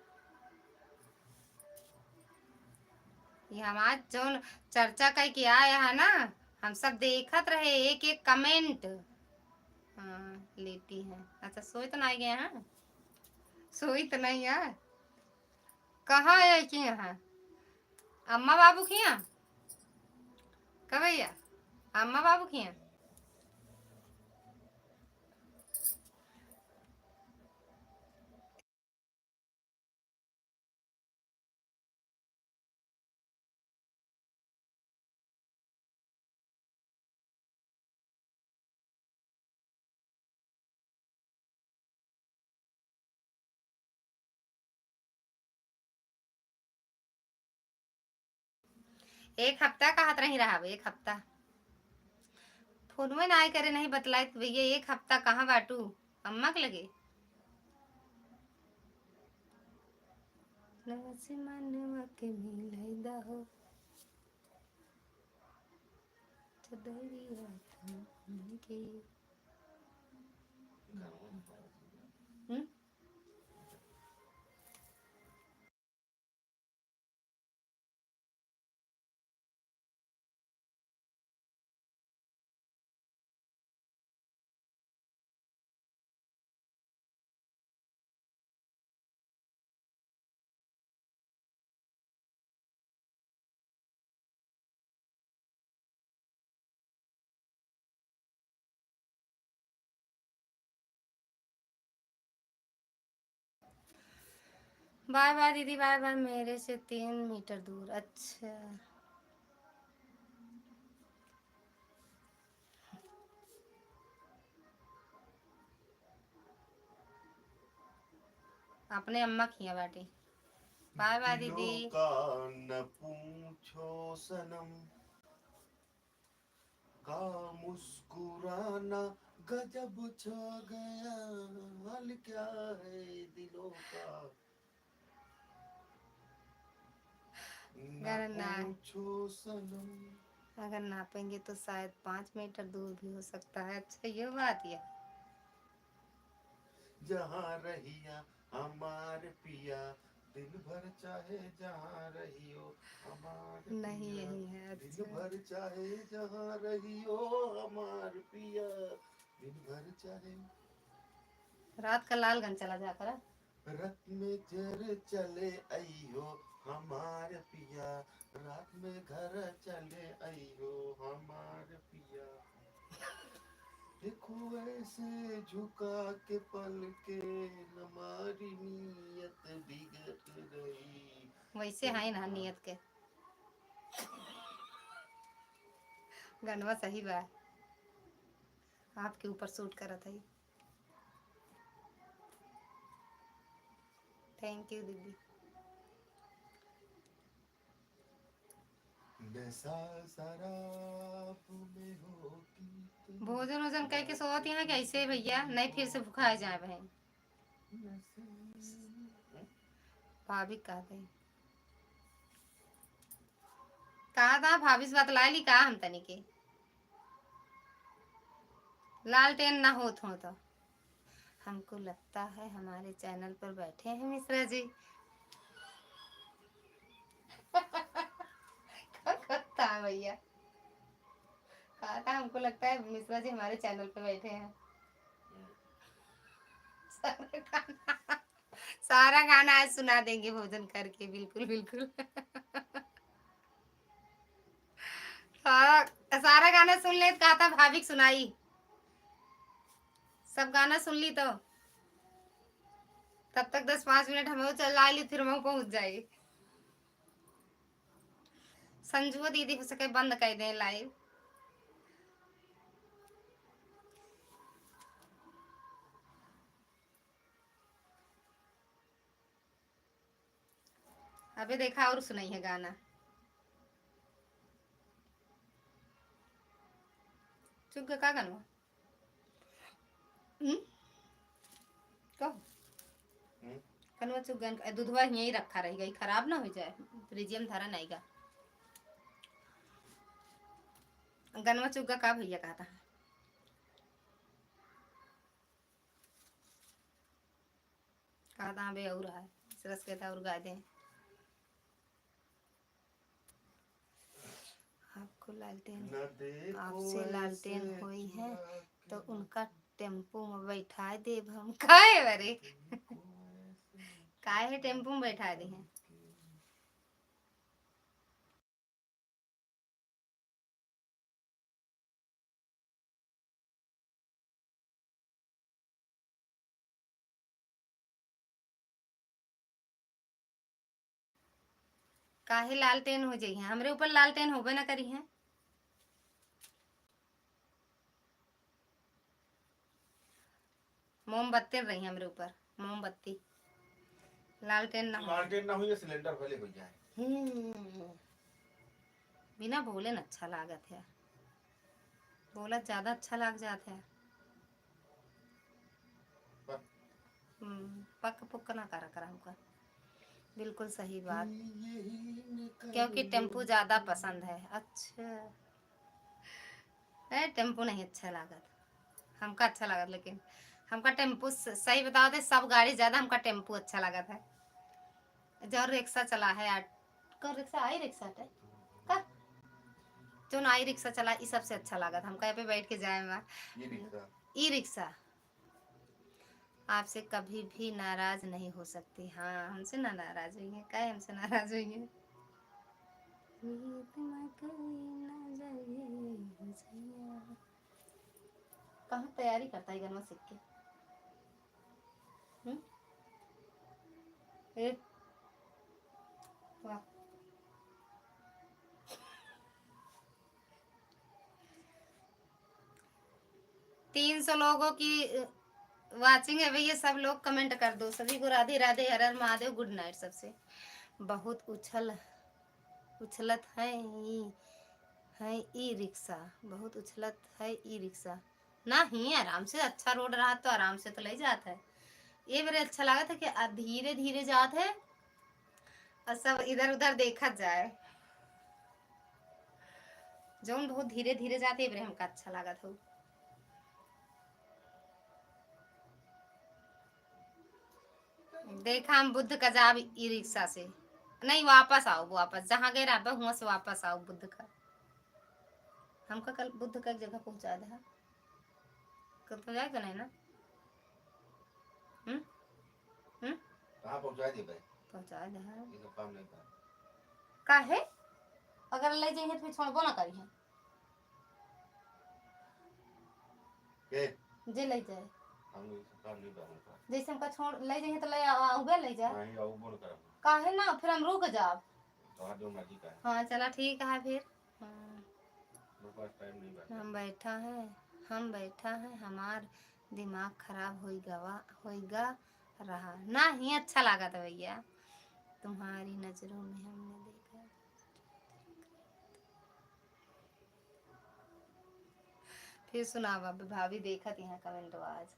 ये हमार जौन चर्चा कई के आया है ना, हम सब देखत रहे एक एक comment। हाँ, लेटी है। अच्छा, सोई तो नहीं गया है? सोई तो नहीं है? कहाँ है कि यहाँ? अम्मा बाबू खिया? कब भैया? अम्मा बाबू खिया? एक हफ्ता कहत रही रहब, एक हफ्ता। फोनवे नाई करे, नहीं बतलाइत भैया, एक हफ्ता कहाँ बाटू? अम्मा के लगे? नवा से मनवा के मिलाई दा हो। चदरिया थान के। हम्म? बाय बाय दीदी, बाय बाय। मेरे से तीन मीटर दूर। अच्छा, अपने अम्मा खिया बाटी। बाय बाय दीदी। दिलों का न पूछो सनम, का मुस्कुराना गजब छा गया, हाल क्या है दिलों का। अगर ना, पूछो सनम। अगर नापेंगे तो शायद पाँच मीटर दूर भी हो सकता है। अच्छा, ये बात है। जहाँ रहिया हमार पिया, दिन भर चाहे जहाँ रहियो हमार नहीं, पिया। यही है। दिन अच्छा। भर चाहे जहाँ रहियो हमार पिया, दिन भर चाहे। रात का लालगंज चला जा करा। रत में जर चले अइहो हमार पिया, रात में घर चले अइहो हमार पिया। देखो ऐसे झुका के पल के हमारी नीयत बिगड़ रही। वैसे है ना नीयत के। गनवा सही बा, आपके ऊपर shoot करत है। Thank you दीदी। नशा शराब में हो कि तुम भोजन वोजन कह के सोवत यहाँ कैसे भैया, नहीं फिर से भुखा जाए बहन। नशा भाभी का दे। कहा था भाभी से बतला ली का हम तनी के। लालटेन ना होत हो तो। हमको लगता है हमारे चैनल पर बैठे हैं मिश्रा जी। कहा था भैया, कहा था, हमको लगता है मिश्रा जी हमारे चैनल पे बैठे हैं। सारा गाना, सारा गाना आज सुना देंगे भोजन करके, बिल्कुल, बिल्कुल। सारा, सारा गाना सुन ले, कहा था भाभी के सुनाई। सब गाना सुन ली तो तब तक दस पाँच मिनट हम चला ली, फिर हम पहुँच जाई। संजुआ दीदी हो सके बंद कर दें लाइव। अबे देखा और सुनाई है गाना। चुप गा, का गाना? हम्म? कहो। हम्म? कनवा चुग्गन, ए, दूधवा यहीं रखा रहेगा, ई खराब ना हो जाए, फ्रिजिया में धरा नहीं गा। गनवा चुग्गा का भैया कहता है? कहता बे और है, सरस कहता और गा दे। आपको लालटेन, आपसे लालटेन होई है तो उनका टेम्पू में बैठा देब हम। काहे बरे? काहे टेम्पू में बैठा दे हैं? काहे लालटेन हो जाई हैं? हमरे ऊपर लालटेन होबे ना करी हैं। मोमबत्ती रही हमरे ऊपर, मोमबत्ती। लालटेन ना हो। लालटेन ना हुई, सिलेंडर भले हो जाए। हम्म। बिना बोले न अच्छा लागत है, बोलत ज्यादा अच्छा लाग जात है। हम्म, पक पुक ना करा करा हमका। बिल्कुल सही बात, क्योंकि टेम्पू ज्यादा पसंद है। अच्छा, ए, टेम्पू नहीं अच्छा लागत, हमका अच्छा लागत, लेकिन हमका टेम्पू स-, सही बताओ तो सब गाड़ी ज्यादा हमका टेम्पू अच्छा लागत है। जो रिक्शा चला है यार, कौन रिक्शा? आई रिक्शा है का? जो ना आई रिक्शा चला, ई सबसे अच्छा लागत हमका, यहाँ पे बैठ के जाए में। E rickshaw. E rickshaw. आपसे कभी भी नाराज नहीं हो सकती। हाँ, हमसे ना नाराज हुई है, काहे हमसे नाराज हुई है? प्रीत में कोई ना जाए भैया। कहाँ तैयारी करता है गनवा सीख के? हम्म? ए? वाह। तीन सौ लोगों की, अ, watching है भैया, सब लोग comment कर दो। सभी को राधे राधे, हर हर महादेव, good night सबसे। बहुत उछल, उछलत है ई, है ई रिक्शा, बहुत उछलत है ई रिक्शा। नहीं, आराम से, अच्छा रोड रहा तो आराम से तो ले जात है। ये मेरे अच्छा लागत है कि आ धीरे धीरे जात है और सब इधर उधर देखत जाए। जौन बहुत धीरे धीरे जाते, ये मेरे हमका अच्छा लागत हो। देखा हम बुद्ध का जाब ई रिक्शा से। नहीं, वापस आओ, वापस जहाँ गए रहबे, हुआं से वापस आओ बुद्ध का। हमका कल बुद्ध का एक जगह पहुँचा दे, हाँ। कल तो जाए के नहीं ना? हम्म? हम्म? कहाँ पहुँचा दे भाई? पहुँचा दे, हाँ। ये सब काम नहीं था। काहे? अगर ले जाइए तो फिर छोड़बो ना करिए। के? जे ले जाए। हम ये सब काम नहीं बा हमका। जैसे हमका छोड़, ले जाइए तो ले आ-, आउबे ले जाए। नहीं, आउबो न करब। काहे ना? फिर हम रुक जाब। तोहार जो मर्जी का है। हाँ, चला ठीक है फिर। हाँ। मेरे पास टाइम नहीं बा। हम बैठा है, हम बैठा है, हमार दिमाग खराब होई गवा, होई गा रहा। नहीं अच्छा लागत भैया, तुम्हारी नजरों में हमने देखा। फिर सुनावा भाभी, देखत यहाँ comment आज।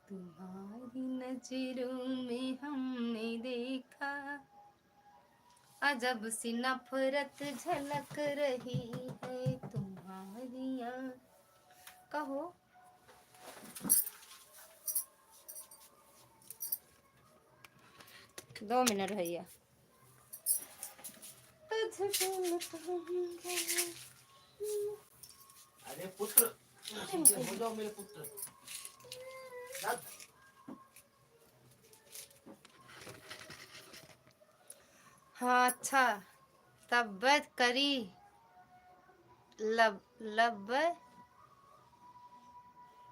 तुम्हारी नजरों में हमने देखा। अजब सी नफरत झलक रही है तुम्हारी आँख। कहो। दो मिनट भैया। तुझको न कहूँगा। अरे पुत्र, सीधे हो जाओ मेरे पुत्र। हाँ, अच्छा, तब करी, लब, लब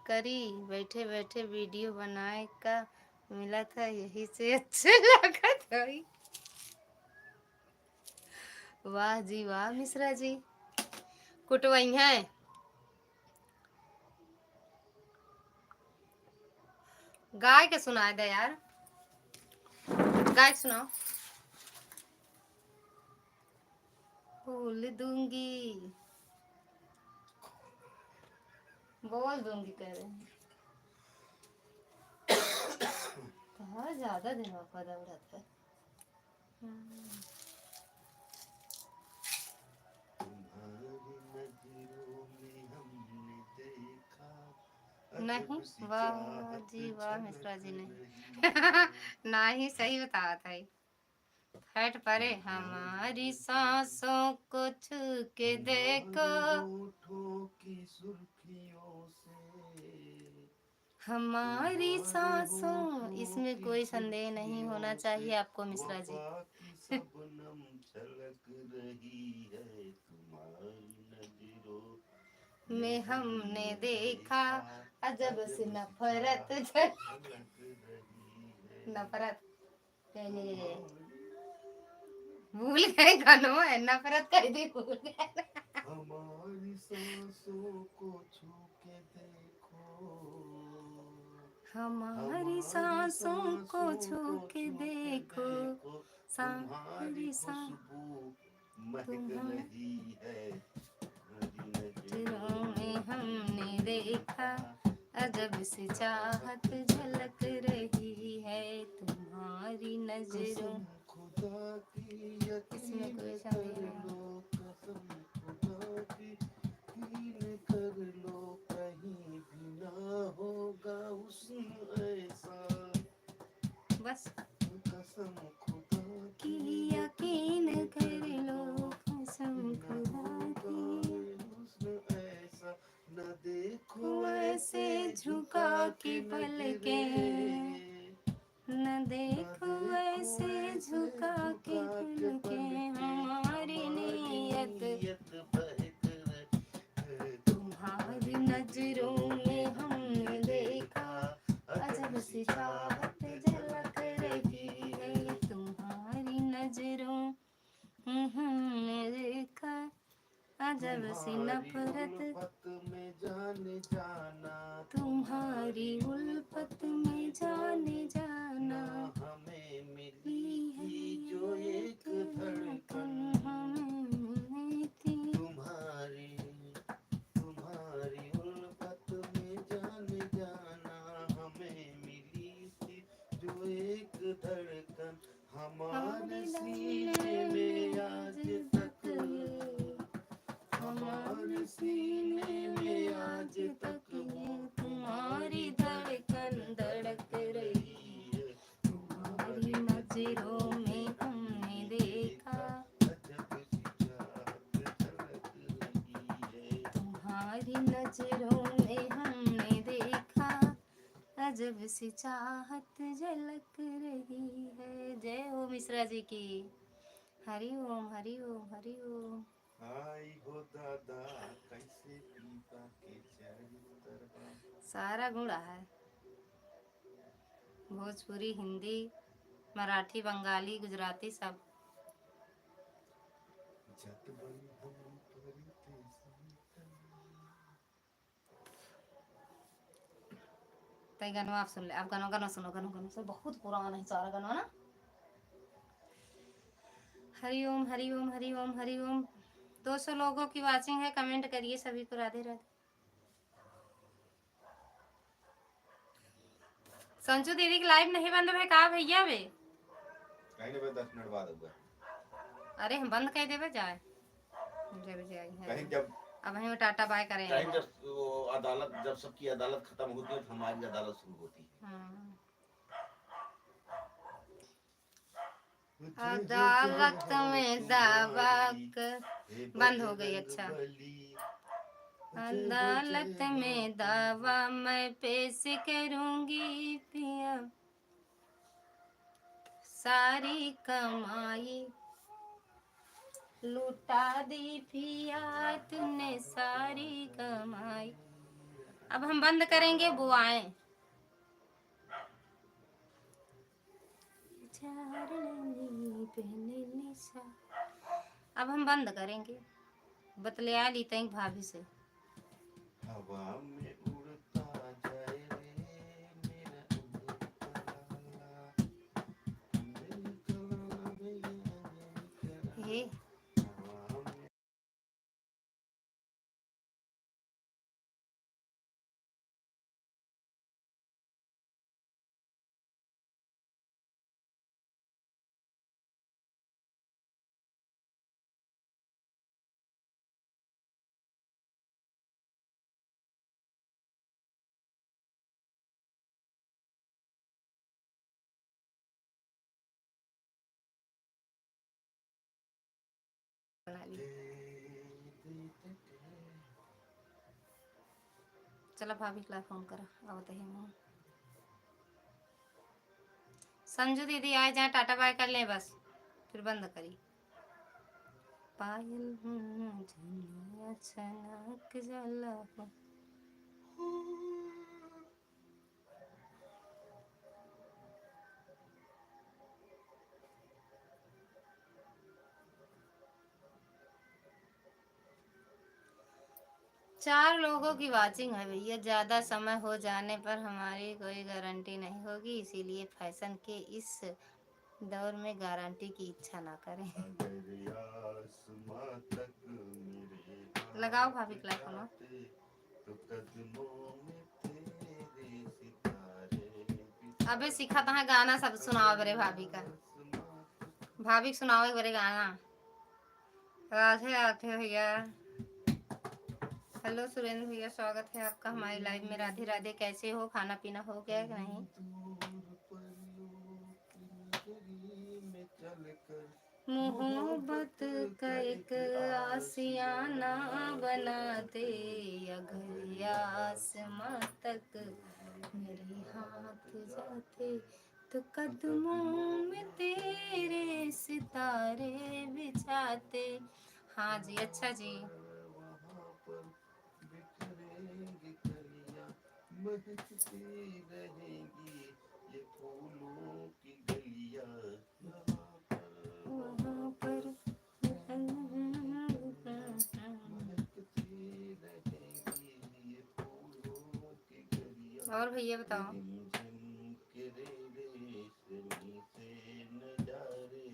करी, बैठे बैठे वीडियो बनाए का मिला था, यही से अच्छे लागत हई। वाह जी वाह मिश्रा जी, कुटवई हैं। गाय के सुनाए दे यार, गाय के सुनाओ। बोल दूंगी, बोल दूंगी कह रहे हैं। कहाँ ज्यादा दिमाग का दौड़ाता है। हम्म। तुम्हारी नजरों में हमने देखा, अजब नहीं, सी वाह चाहत जी, वाह, झलक मिश्रा जी ने। रही है। नहीं, सही बतावत है। फट परे, हमारी सांसों को छू के देखो। होठों की सुर्खियों से हमारी सांसों, इसमें कोई संदेह नहीं होना चाहिए आपको मिश्रा जी। वफा की शबनम छलक रही है तुम्हारी नजरों में हमने देखा, अजब सी नफरत झलक रही है। नफरत। भूल गए गानों में, नफरत कह दी, भूल गए। हमारी सांसों को छू के देखो। हमारी सांसों को छू के देखो। तुम्हारी सांस महक रही है। नजरों में हमने देखा, अजब सी चाहत झलक रही है तुम्हारी नजरों। इसमें कोई संदेह नहीं। बस। की यकीन कर लो, कसम खुदा की। न देखो ऐसे झुका के पलके, न देखो ऐसे झुका के पलके, हमारी नीयत। तुम्हारी नजरों में हमने देखा, अजब सी चाहत झलक रही है तुम्हारी नजरों में हमने देखा, अजब सी नफरत। तुम्हारी उल्फत में जाने जाना, हमें मिली है जो एक धड़कन हमें मिली थी। तुम्हारी तुम्हारी उल्फत में जाने जाना, हमें मिली थी जो एक धड़कन। हमारे सीने में आज तक, हमारे सीने में आज तक ये तुम्हारी धड़कन धड़क रही है। तुम्हारी नजरों में हमने देखा, अजब सी चाहत झलक रही है। तुम्हारी नजरों में हमने देखा, अजब सी चाहत झलक रही है। जय हो मिश्रा जी की। हरि ओम, हरि ओम, हरि ओम। आई हो दादा, कैसे पीपा के चरित्र बा। सारा गुण है, भोजपुरी, हिंदी, मराठी, बंगाली, गुजराती, सब। जत बन हम परदेसी। तई गाना आप सुन ले, आप गाना, गाना सुनो, गाना, गाना सुनो, बहुत पुराना है सारा गाना ना। हरिओम, हरिओम, हरिओम, हरिओम। दो सौ लोगों की watching है, comment करिए सभी को। राधे राधे। संजू दीदी की live नहीं बंद भे का भैया बे? कहीं नहीं बे, दस मिनट बाद होगा। अरे, हम बंद कर देबे जाए, जब जाए हैं। कहीं जब अब हम टाटा बाय करें। कहीं जब वो अदालत, जब सबकी अदालत खत्म होती है, तो हमारी अदालत शुरू होती है। हाँ। अदालत में दावा क-, बंद हो गई, अच्छा। अदालत में दावा मैं पेश करूंगी पिया, सारी कमाई लुटा दी पिया तूने, सारी कमाई। अब हम बंद करेंगे, वो आए। चार नैनी पहने निशा। अब हम बंद करेंगे, बतलिया ली तई भाभी से। हवा में उड़ता जाए रे मेरा उड़ता लाला, मेरे कलाना भैया अंजलि करा। हे। हवा में बना ली। चला भाभी के ला फोन करा, आवत ही मुँह। संजू दीदी आए जाए, टाटा बाय कर ले बस, फिर बंद करी। पायल, हम्म, झुनिया छनक जाला हो। चार लोगों की वॉचिंग है भैया, ज़्यादा समय हो जाने पर हमारी कोई गारंटी नहीं होगी, इसीलिए फैशन के इस दौर में गारंटी की इच्छा ना करें। लगाओ भाभी के लाइक। अबे सीखा तहाँ गाना सब सुनाओ बरे भाभी का। भाभी के सुनाओ एक बरे गाना। राधे राधे भैया। हेलो सुरेंद्र भैया, स्वागत है आपका हमारे लाइव में। राधे राधे, कैसे हो? खाना पीना हो गया कि नहीं? मोहब्बत का एक आशियाना बना दे, अगर ये आसमां तक मेरे हाथ जाते, तो कदमों में तेरे सितारे बिछाते। हाँ जी, अच्छा जी। वहाँ पर बिखरेंगी कलियाँ, महकती रहेंगी ये फूलों की गलियाँ। वहाँ पर महकती रहेंगी ये फूलों की गलियाँ। और भैया बताओ। रिमझिम के रे रेशमी से नजारे,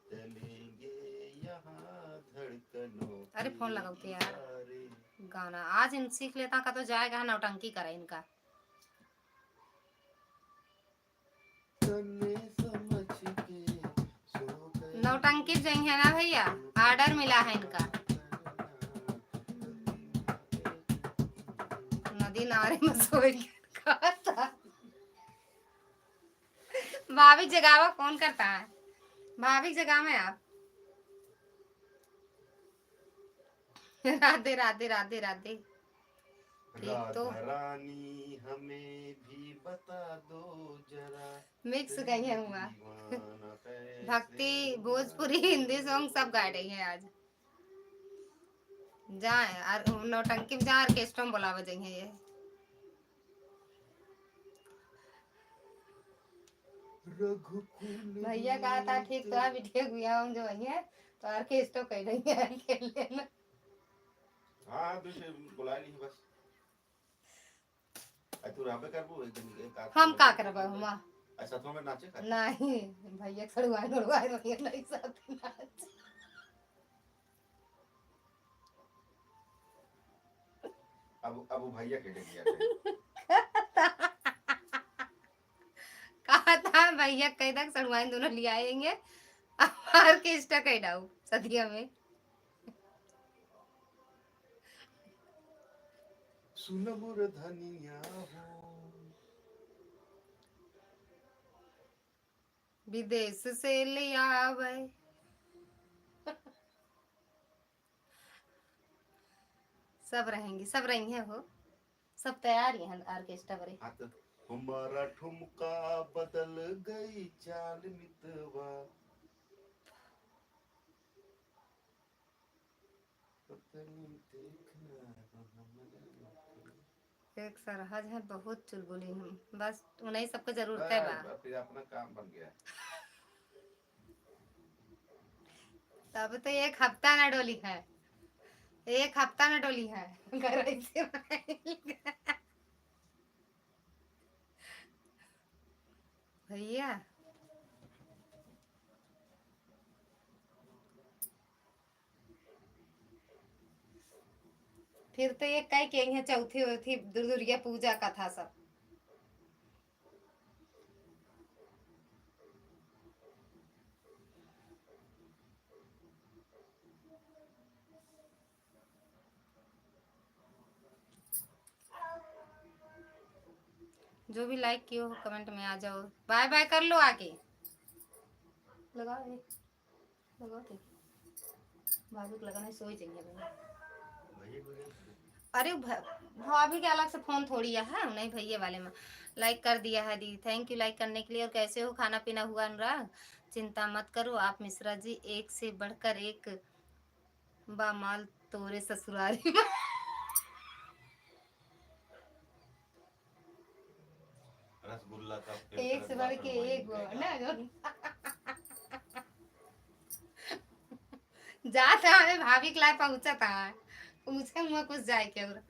चलेंगे यहाँ धड़कनों अरे, के फोन लगाओ तो यार। इशारे। गाना आज इन सीख लेता का तो जाएगा नौटंकी करे इनका। तन्ने समझ के सो गए नौटंकी जइहैं ना भैया, ऑर्डर मिला है इनका। नदी नारे में सोए के कहा था। भाभी जगावा कौन करता है? भाभी जगावे आप। राधे, राधे, राधे, राधे। ठीक तो राधा रानी हमें भी बता दो जरा, मिक्स गई है हुआ। दीवाना कैसे भक्ति, भोजपुरी, हिंदी सॉन्ग सब गा रही है आज। जाए और नौटंकी में जाए, ऑर्केस्ट्रा में बुलावे जाइए ये। रघुकुल भैया कहा था, "ठीक तो है, बिटिया गुया हम जो है, तो ऑर्केस्ट्रा कह रही है, खेल लेना।" हाँ, हाँ, दूसरे बुला ली बस। आ, तू रहबे करबू, एक दिन एक आध हम का करबे हुआ? आ, साथ में नाचे खातिर? नहीं, भैया खड़ुआए, खड़ुआए, भैया नहीं साथ नाच। अब, अब वो भैया के लिए किया था। कहा था भैया कह दे सड़ुआइन दोनों ले आएंगे, ऑर्केस्ट्रा कइ डाउ सदिया में। सुन मोर धनिया हो। विदेश से ले आवे। सब रहेंगी, सब रही हैं हो, सब तैयार ही हैं ऑर्केस्ट्रा बरे। हाँ तो हमारा ठुमका बदल गई चाल मितवा। पता नहीं देखना है तो हमारे एक सरहज है, बहुत चुलबुली हम, बस उन्हीं सबके जरूरत है बस, बा। बस फिर अपना काम बन गया। तब तो एक हफ्ता ना डोली है, एक हफ्ता ना डोली है। घर ऐसे बनाई। भैया, फिर तो ये कई के हैं चौथी उथी दुर्दुरिया पूजा कथा सब। जो भी लाइक किए हो कमेंट में आ जाओ, बाय बाय कर लो आके। लगाओ ये, लगाओ तो। भाभी के लगाना है, सोई जाइए भाई। अरे भ-, भाभी के अलग से फोन थोड़ी है, हाँ, नहीं भैया वाले में लाइक कर दिया है दी। थैंक यू लाइक करने के लिए। और कैसे हो, खाना पीना हुआ अनुराग? चिंता मत करो आप मिश्रा जी, एक से बढ़कर एक बा माल तोरे ससुरारी में। रसगुल्ला का एक से बढ़ के एक गो, ना जो जाता है भाभी के लाए पहुँचता है, पूछे हुआ कुछ जाए के और।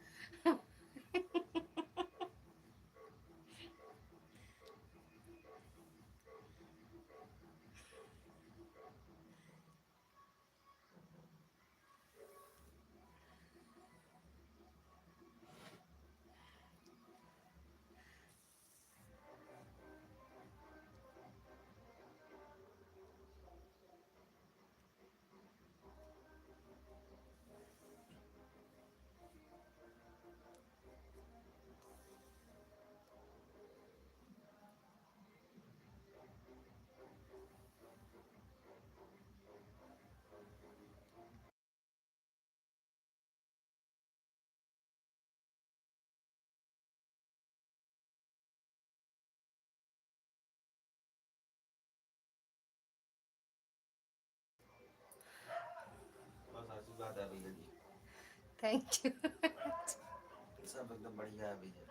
बस आशीर्वाद है भैया जी। Thank you। सब एकदम बढ़िया है भैया।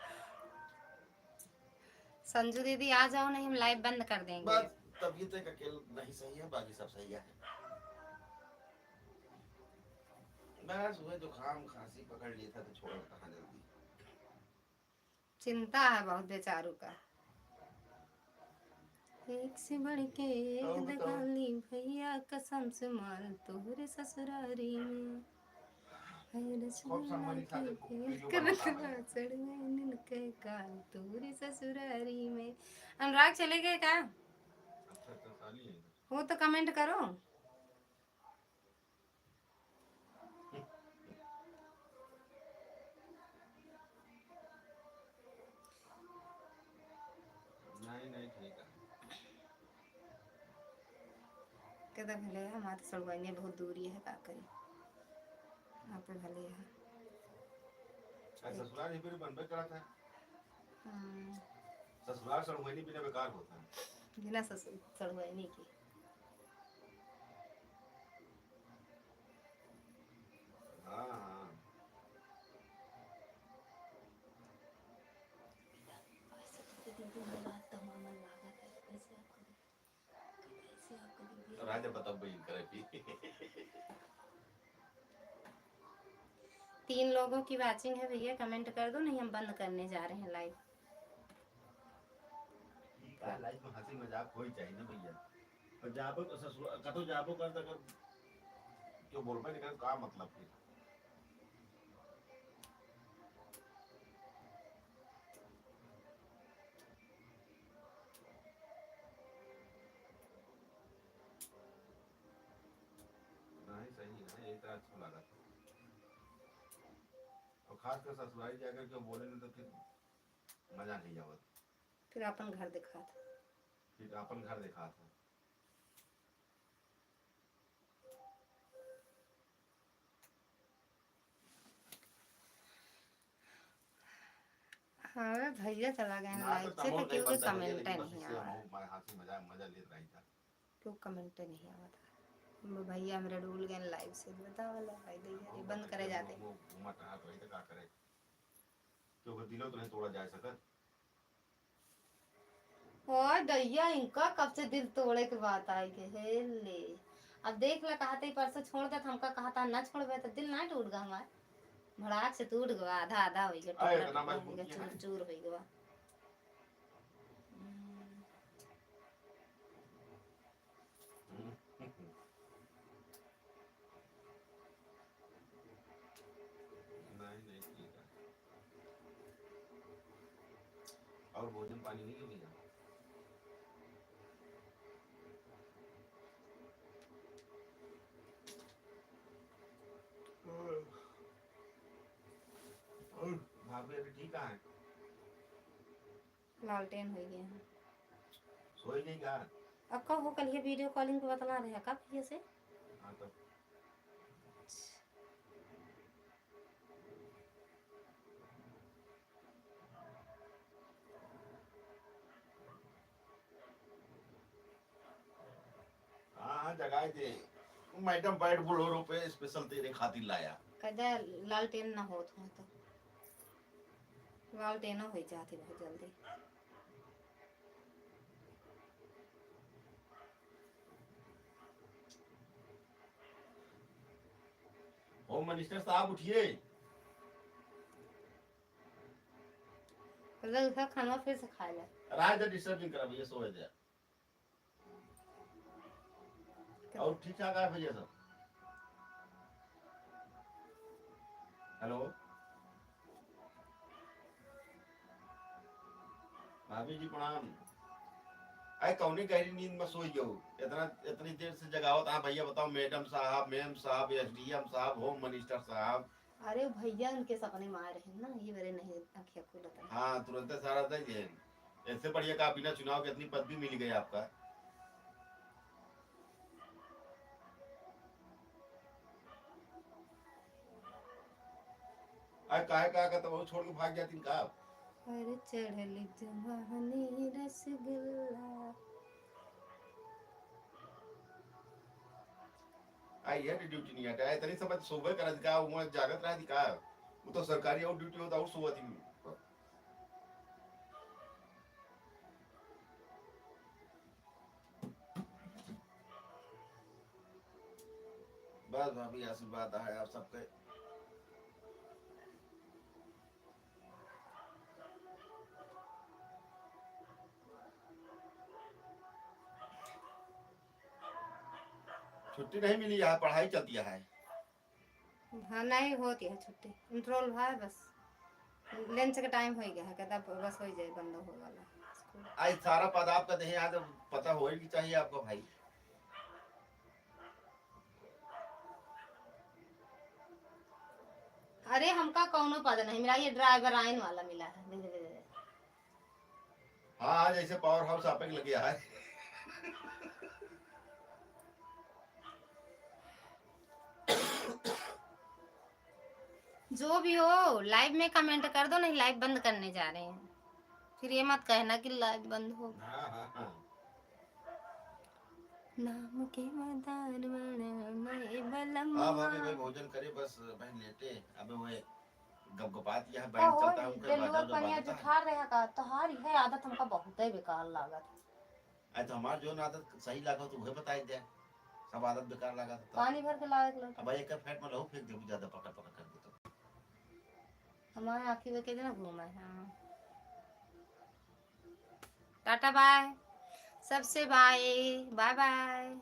संजू दीदी आ जाओ, नहीं हम लाइव बंद कर देंगे। बस तबीयत एक अकेल नहीं सही है, बाकी सब सही है। बस वही जुकाम खांसी पकड़ लिया था तो छोड़ कहाँ जल्दी। चिंता है बहुत बेचारू का। एक से बढ़ के एक और बताओ। दगाली भैया कसम से माल तोहरे ससुरारी में। है खूब रसगुल्ला सम्मानित के साथ खेल वीडियो करत बनाता है। बा सड़ुआइन के काल तोहरे ससुरारी में। अनुराग चले गए का? अच्छा, तो साली है। हो तो कमेंट करो। नहीं, नहीं, ठीक है। कहता भले है, हमारे तो सड़ुआइने बहुत दूरी है, का करी? आप भले है। अरे ससुराल ही फिर बनबे करत है। हम्म। ससुराल सड़ुआइनी बिना बेकार होता है। बिना ससुर-, सड़ुआइनी के। हाँ, हाँ। राजा बताओ भाई करे भी। तीन लोगों की वॉचिंग है भैया, कमेंट कर दो, नहीं हम बंद करने जा रहे हैं लाइव। का लाइफ में हंसी मजाक होई चाहिए ना भैया। पर जाबो तो ससुर, कतो जाबो कर तो कर, क्यों बोलबे नहीं कर, का मतलब फिर? अच्छा लागत। और खासकर ससुरारी जाकर के बोले न तो फिर मजा नहीं आवत। फिर अपन घर देखात। फिर अपन घर देखात है। हाँ, भैया चला गए ना, live से, तो केहू के comment नहीं आवत। केहू comment नहीं आवत। भैया हमरे डूल गए live से, बतावा ला भाई दैया, ये बंद करे जाते। घूमत रहा तो का करे? क्योंकि दिलो तो नहीं तोड़ा जा सकत। ओ दैया, इनका कब से दिल तोड़े के बात आई के? हे ले, अब देख ले, कहते ही परसों छोड़ देत, हमका कहता ना छोड़बे, तो दिल ना टूट गा हमार। भड़ाक से टूट गवा, आधा आधा होई गया, अरे, टुकड़ा इतना टुकड़ा होई गया, मजबूती है। चूर चूर होई गवा। हम्म। नहीं, नहीं, ठीक है। और भोजन पानी नहीं है भैया? और भाभी अभी ठीक है? लालटेन होइ गए हैं। सोई गई का? अब का हो, कल ये video calling पे बतला रहे हैं का भैया से? हाँ, तो। हाँ, हाँ, जगाए दे। मैडम बैठ बोलोरो पे special तेरे खातिर लाया। कदा लालटेन ना होत हो तो। लालटेन हो जाती बहुत जल्दी। Home Minister साहब उठिए। कदा दूसरा खाना फिर से खा ले। राज disturbing करा भैया, सोए दे। और ठीक ठाक है भैया सब? Hello, भाभी जी प्रणाम। अरे कौने गहरी नींद में सोई गयो? इतना, इतनी देर से जगावत। हाँ भैया बताओ, मैडम साहब, मैम साहब, एसडीएम साहब, होम मिनिस्टर साहब, अरे भैया, उनके सपने में आए रहे ना, ये मेरे नहीं अखिया खुलत है। हाँ, तुरंते सारा दे दे। ऐसे बढ़िया का बिना चुनाव के इतनी पदवी मिल गई आपका। अरे काहे का, का तो वो छोड़ के भाग जाती का? अरे चढ़ली जवानी रसगुल्ला। आई है ड्यूटी नहीं हटा, इतनी समय तो सुबह करा दिखा, वो जागत रहा दिखा। वो तो सरकारी और ड्यूटी होता और सुबह दिन। बस भाभी, आशीर्वाद है आप सबके। छुट्टी नहीं मिली है, पढ़ाई चलती है। हाँ, नहीं होती है छुट्टी, इंटरवल हुआ है बस, लंच का टाइम हो गया है, कहता बस हो जाए, बंद हो वाला स्कूल। आज सारा पद आपका देहे, आज पता होए कि चाहिए आपको भाई। अरे, हमका कौनो पद नहीं मिला, ये ड्राइवर आइन वाला मिला है। दे, दे, दे, दे। हाँ, आज ऐसे पावर हाउस आपे के लगे है। जो भी हो, लाइव में कमेंट कर दो, नहीं लाइव बंद करने जा रहे हैं। फिर ये मत कहना कि लाइव बंद हो। हाँ, हाँ, हाँ। नाम के मदार बने बलम। हाँ, भाभी, भाई, भोजन करे, बस भाई लेटे। अबे वो गपगपात यह बैंड चलता है, उनके बाजा जो पनिया बाजता है। जुठार रहे का, तोहार यह आदत हमका बहुते बेकार लागत। अरे तो हमार जो आदत सही लागत, तो वह बताई दे। सब आदत बेकार लागत तो। पानी भर के लावे के लोटा। अब भाई, एक फैट में लहू फेंक देबू, ज्यादा पका पका कर दे तो। हमारे आँखी में के ना घूमा है, हाँ। टाटा बाय, सबसे बाय, बाय बाय।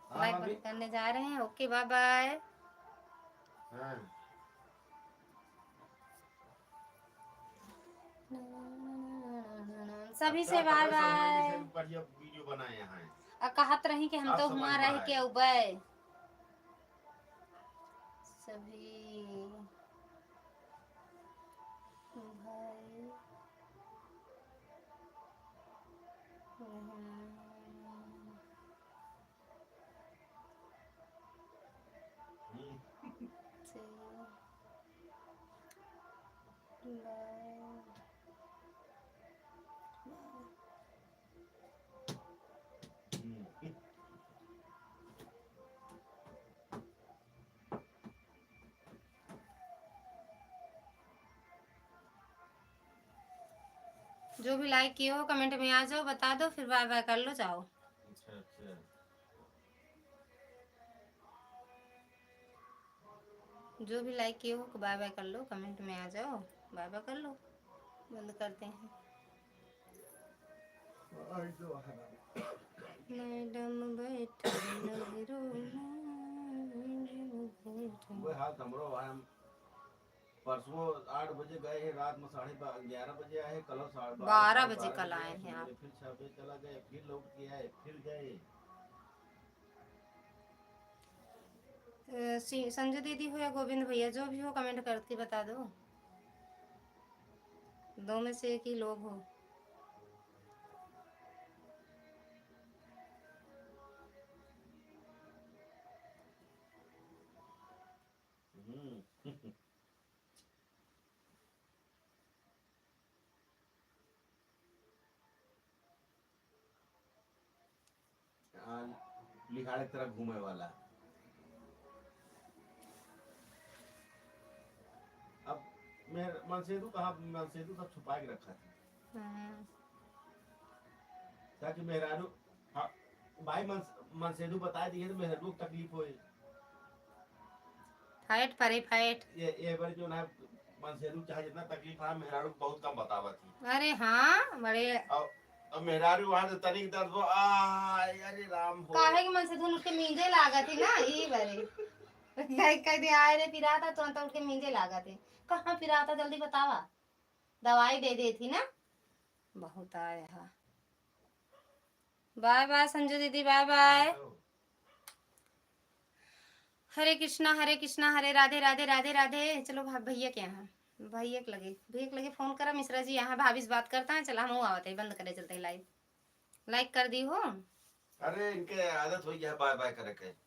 हाँ, लाइक बंद करने जा रहे हैं, ओके, बाय बाय। हाँ। सभी से बाय बाय। बढ़िया वीडियो बनाए हैं। आ कहत रही कि हम तो हुआ रह के उबे। सभी भाई बहन से बाय बाय। जो भी लाइक किए हो, कमेंट में आ जाओ, बता दो, फिर बाय बाय कर लो, जाओ। अच्छा, अच्छा। जो भी लाइक किए हो, बाय बाय कर लो, कमेंट में आ जाओ, बाय बाय कर लो, बंद करते हैं। मैडम बैठी नहरों में, मैडम बैठी। वही हाल हमरो है। हम परसों आठ बजे गए हैं, रात में साढ़े बा-, ग्यारह बजे आए हैं, कल साढ़े बारह, बारह साढ़े बजे बारह कल बजे आए हैं आप। फिर छह बजे चला गए, फिर लौट के आए, फिर गए। अ, सी-, संजू दीदी हो या गोविंद भैया, जो भी हो, कमेंट करके बता दो, दो में से एक ही लोग हो। हम्म। आ, लिखाड़े की तरह घूमे वाला। अब मैं मनसेदू कहाँ, मनसेदू सब छुपा के रखा था। हम्म। ताकि मेहरारू, हाँ, भाई मन-, मनसेदू बताए दिए तो मेहरारू को तकलीफ होए। फाइट परे फाइट। ये, ये बार जो ना मनसेरू चाहे जितना तकलीफ है, मेहरारू को बहुत कम बतावत ही। अरे हाँ, बड़े। अब, अब मेहरारू वहाँ से तनिक दर्द हो, आ, अरे राम हो। काहे कि मनसेरू उठ के मींजे लागत ही ना, ई बारे। कह, कह दे, "आए रे पिराता," तुरंत उठ के मींजे लागत ही। कहाँ पिराता, जल्दी बतावा, दवाई दे देती ना। बहुत आए हा। बाय बाय संजू दीदी, बाय बाय। हरे कृष्णा, हरे कृष्णा, हरे राधे, राधे, राधे, राधे। चलो भा-, भैया के यहाँ, भैया के लगे, भैया के लगे फोन करा, मिश्रा जी यहाँ भाभी से बात करता है। चला, हम आवत है, बंद करे चलते हैं लाइव। लाइक कर दी हो। अरे, इनके आदत हो गया है बाय बाय करे के।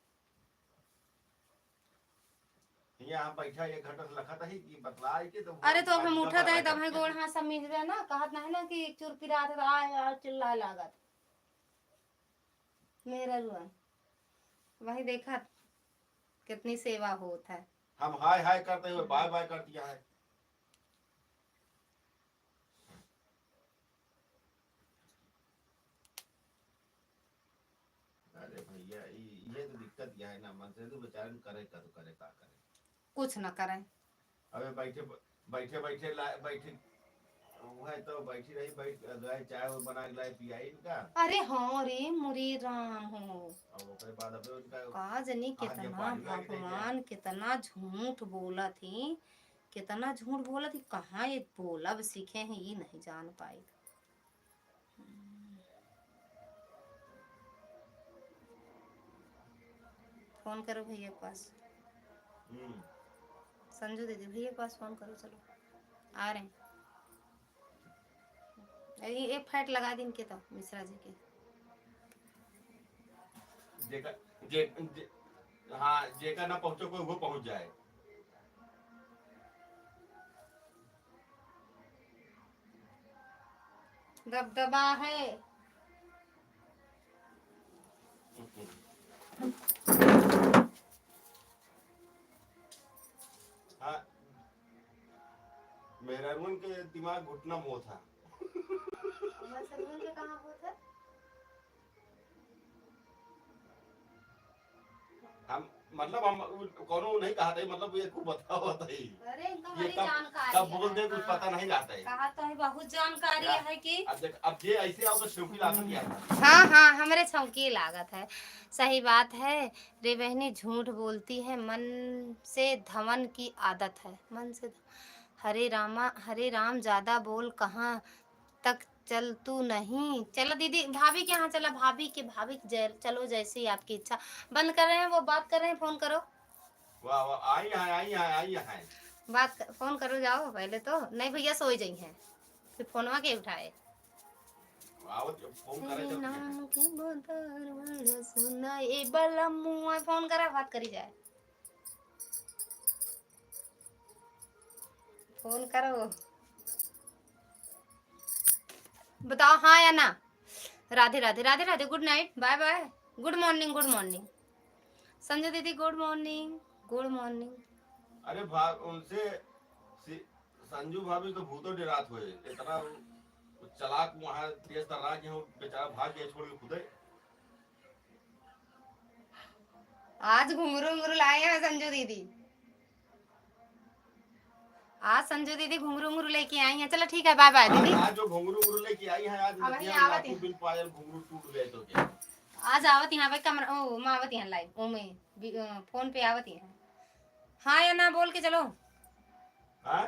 यहाँ बैठा एक घंटा से लखत ही कि बतलाए के तो अरे, तो अब हम उठत है, तब है गोड़ हाथ सब मिल रहा ना, कहत नहीं ना कि एक चुर पिरात है, आ, आ, चिल्लाए लागत। मेरा रुआ। वही देखा कितनी सेवा होत है। हम हाय हाय करते हुए बाय बाय कर दिया है। अरे भैया, ई, ये तो दिक्कत क्या है ना, मनसेदू बेचारन करे का तो करे, का करे? कुछ ना करे। अबे बैठे, बैठे, बैठे ला-, बैठे, वह तो बैठी रही, बैठ गए, चाय वो बना के लाई, पियाई इनका। अरे हाँ रे, मोरे राम हो। अब ओकरे बाद अबे उनका का जनी आज ये कितना पानी लाग रही है। भगवान, कितना झूठ बोलत ही, कितना झूठ बोलत ही, कहाँ ये बोलब सीखे हैं, ये नहीं जान पाई। फोन करो भैया के पास। हम्म। संजू दीदी, भैया के पास फोन करो, चलो, आ रहे हैं। ये एक फाइट लगा दी इनके तो, मिश्रा जी के। जेका, जे, जे, हाँ, जेका ना पहुँचो कोई, वो पहुँच जाए। दबदबा है। हाँ, मेहरारुअन के दिमाग घुटना मोथा। मेहरारुअन के कहाँ होत है? हम, मतलब, हम उ, कौनो नहीं कहत है, मतलब, ये खूब बतावत है। अरे, इनका ये बड़ी कब, जानकारी कब बोल है। दे, कुछ हाँ। पता नहीं रहता है। कहा तो है, बहुत जानकारी क्या? है कि अब देख, अब ये ऐसे आओ तो छौंकी लागत है। हाँ, हाँ, हमरे छौंकी लागत है। सही बात है रे बहनी, झूठ बोलती है, मन से धवन की आदत है, मन से ध-, हरे रामा, हरे राम, ज्यादा बोल, कहाँ तक चल तू नहीं। चलो दीदी, भाभी के यहाँ चला, भाभी के, भाभी के जय-, चलो जैसे ही आपकी इच्छा। बंद कर रहे हैं, वो बात कर रहे हैं, फोन करो। वाह, वाह, आई हैं, आई हैं, आई हैं। बात क-, फोन करो जाओ पहले तो। नहीं भैया, सोई जाई हैं, फिर फोनवा के उठाए। आवत, फोन करे चलती हैं। नाम के बदर बड़ सुना, ए बलमुआ, फोन करा, बात करी जाए। फोन करो। बताओ हाँ या ना। राधे राधे, राधे Radhe, good night, bye bye, good morning, good morning। Sanju दीदी, good morning, good morning। अरे भा-, उनसे सी-, संजू भाभी तो भूतो डेरात होए, इतना वो चालाक वहाँ तेज तर्राक है, वो बेचारा भाग गया छोड़ के खुदे। आज घुंघरू उंघरू लाए हैं संजू दीदी। आज संजू दीदी घुंघरू उंघरू लेके आई हैं। चलो ठीक है, bye bye आज, दीदी। आज जो घुंघरू उंघरू लेके आई हैं, आज अब नथिया, आवत नाकी, हैं। बिन पायल, घुंघरू टूट गए तो क्या? आज आवत यहाँ पे कमरा, ओ, मैं आवत यहाँ live, ओ, मैं भी, अ, फोन पे आवत यहाँ। हाँ या ना बोल के चलो। हाँ?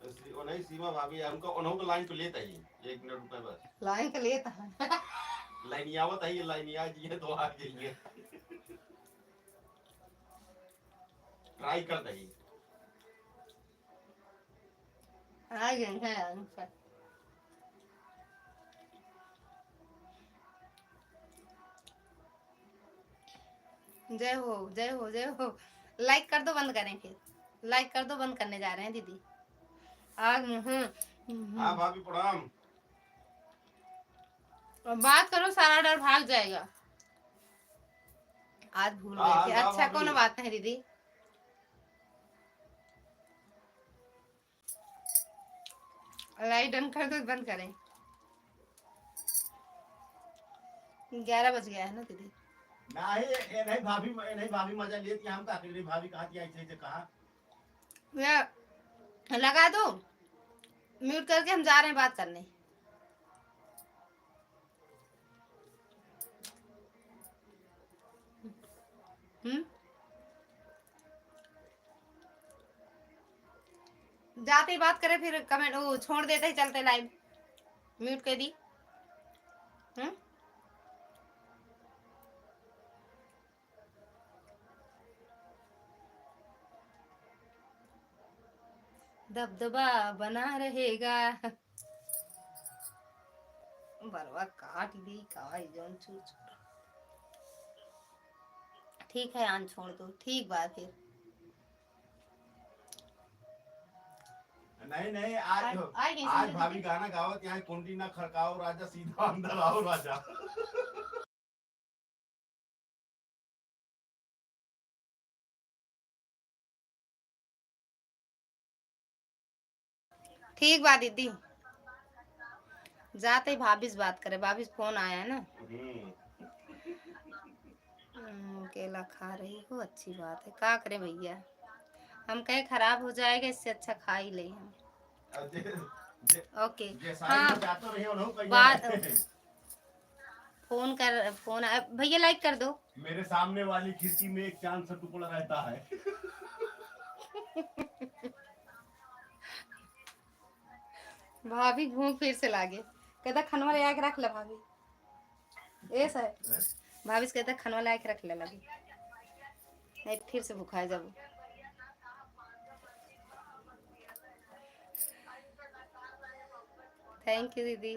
तो सी-, ओ नहीं, सीमा भाभी, हमको, उन्हों को लाइन पे लेता ही, एक मिनट रुका बस। लाइन पे लेता है। लाइनिया आवत है, ये लाइनिया जी है, तो आ गई है। ट्राई कर दही। आ गई है, अच्छा। जय हो, जय हो, जय हो। लाइक कर दो, बंद करें फिर। लाइक कर दो, बंद करने जा रहे हैं दीदी। आज, हम्म, हम्म। हाँ भाभी, प्रणाम। और बात करो, सारा डर भाग जाएगा। आज भूल हाँ, गए थे। हाँ, अच्छा, हाँ, कोनो भाभी। बात नहीं दीदी। लाइट डन कर दो, बंद करें। ग्यारह बज गया है ना दीदी? नहीं, ये नहीं भाभी, ये नहीं भाभी मजा लेती, हम का करें, भाभी कहा थी ऐसे, ऐसे कहा। ये लगा दो, म्यूट करके हम जा रहे हैं बात करने। हम्म? जाते ही बात करे, फिर कमेंट, वो छोड़ देते ही चलते लाइव, म्यूट कर दी। हम्म? दबदबा बना रहेगा। बरवा काट दी का, ई जौन चूर चूर। ठीक है, आन छोड़ दो, ठीक बा फिर। नहीं, नहीं, आज, आ-, आ गई आज संजू भाभी दीदी। गाना गावत, यहाँ कुंडी ना खड़काओ राजा, सीधा अंदर आओ राजा। ठीक बा दीदी, जाते ही भाभी से बात करे, भाभी से फोन आया है ना। हम्म। हम्म, केला खा रही हो, अच्छी बात है। का करे भैया, हम कहे खराब हो जाएगा, इससे अच्छा खा ही ले हम। अब जे, जे, ओके, जे साइड हाँ, में जातो रहे, उन्हों कहिया बात, फोन कर, फोन आ, भैया लाइक कर दो। मेरे सामने वाली खिड़की में एक चांद सा टुकड़ा रहता है। भाभी घूम फिर से लागे, कहता खनवा ले आके रख ले भाभी। ए सर, हैं? भाभी से कहता खनवा ले आके रख ले लगी, नहीं फिर से भुखाए जाबो। थैंक यू दीदी।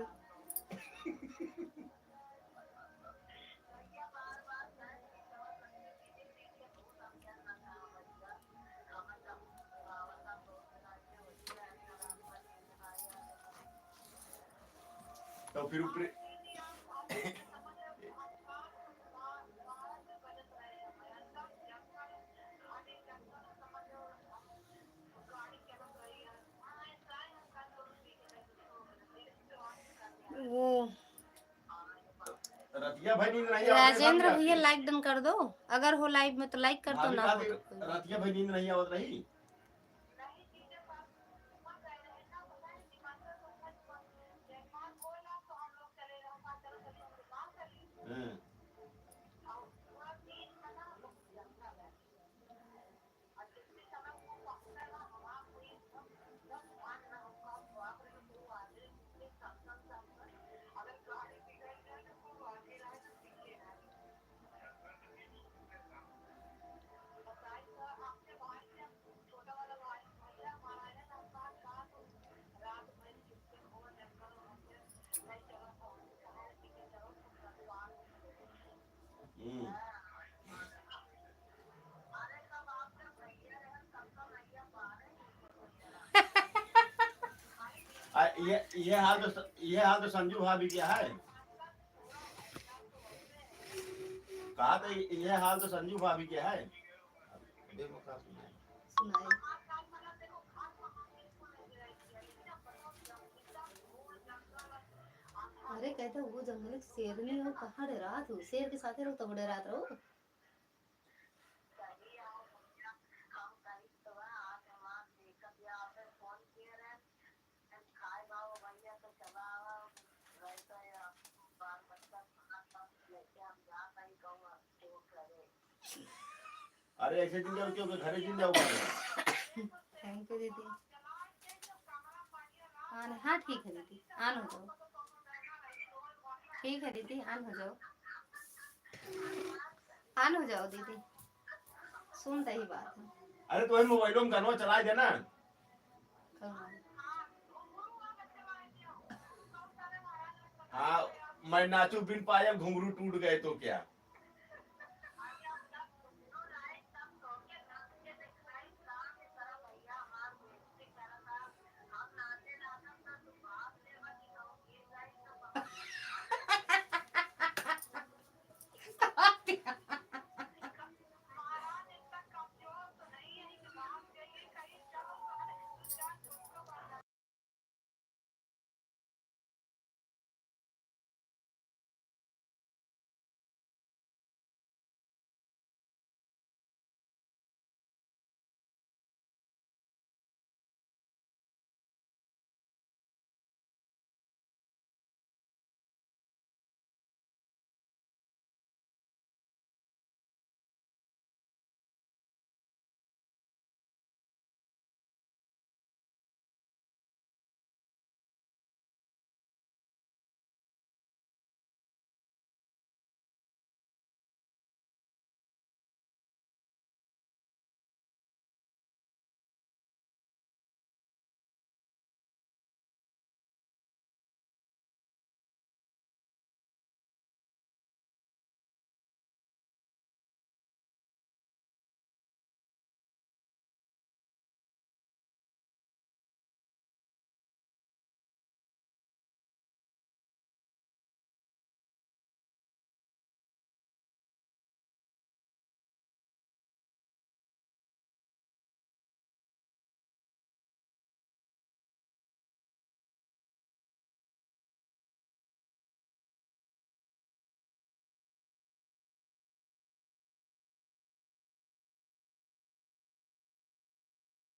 तो फिर ऊपर वो रतिया भर नींद नहीं आवत रहे, राजेंद्र भैया, लाइक डन कर दो, अगर हो लाइव में तो लाइक कर दो, ना हो तो कोई। रतिया भर नींद नहीं आवत रही। हाँ। हम्म। आ, ये, ये हाल तो स-, ये हाल तो संजू भाभी के है। कहा तो ये, ये हाल तो संजू भाभी के है। सुनाई। अरे, कहते वो जंगल के शेरनी हो, कहाँ डरात हो? शेर के साथे रहो, तब डरात रहो। अरे, ऐसे जिन जाओ, क्यों घरे जिन जाओ? Thank you दीदी। On, हाँ, ठीक है दीदी, on हो जाओ। ठीक है दीदी, on हो जाओ, on हो जाओ दीदी, सुन रही बात है। अरे, तो वही मोबाइलों में गानवा चला देना। कौन? हाँ, मैं नाचू बिन पायल, घुंघरू टूट गए तो क्या।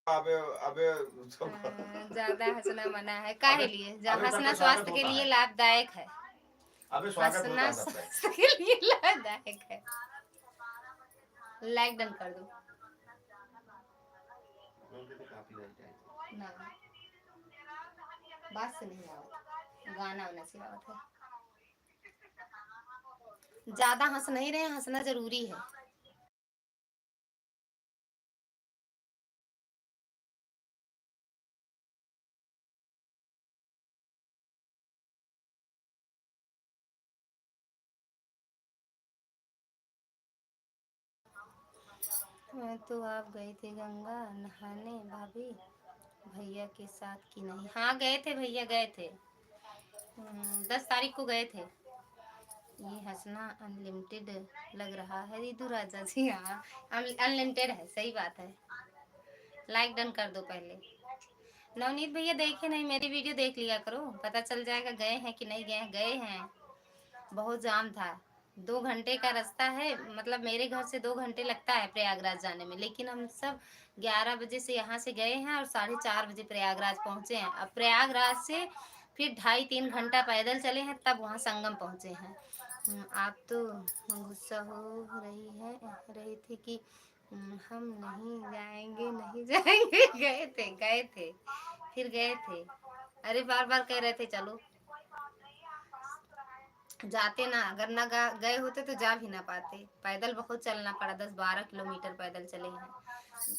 अबे, अबे, हाँ, ज्यादा हंसना मना है। काहे लिए? जब अबे, हंसना स्वास्थ्य के लिए लाभदायक है। अबे, स्वागत होता है। हंसना स्वास्थ्य के लिए लाभदायक है। Like done कर दो। ना, बात से नहीं आवत, गाना वाना से आवत है। ज्यादा हंस नहीं रहे, हंसना जरूरी है। मैं तो आप गए थे गंगा नहाने भाभी, भैया के साथ कि नहीं? हाँ, गए थे भैया, गए थे। हम्म, दस तारीख को गए थे। ये हंसना unlimited लग रहा है रितु राजा जी। हाँ, अन-, unlimited है, सही बात है। Like done कर दो पहले। नवनीत भैया देखे नहीं, मेरी video देख लिया करो, पता चल जाएगा गए हैं कि नहीं गए हैं। गए हैं, बहुत जाम था। दो घंटे का रास्ता है, मतलब मेरे घर से दो घंटे लगता है प्रयागराज जाने में, लेकिन हम सब ग्यारह बजे से यहाँ से गए हैं और साढ़े चार बजे प्रयागराज पहुँचे हैं। अब प्रयागराज से फिर ढाई तीन घंटा पैदल चले हैं, तब वहाँ संगम पहुँचे हैं। हम्म, आप तो गुस्सा हो रही है, रही थी कि हम्म, हम नहीं जाएंगे, नहीं जाएंगे। गए थे, गए थे, फिर गए थे। अरे बार बार कह रहे थे चलो, जाते ना, अगर ना गा-, गए होते तो जा भी ना पाते। पैदल बहुत चलना पड़ा, दस बारह किलोमीटर पैदल चले हैं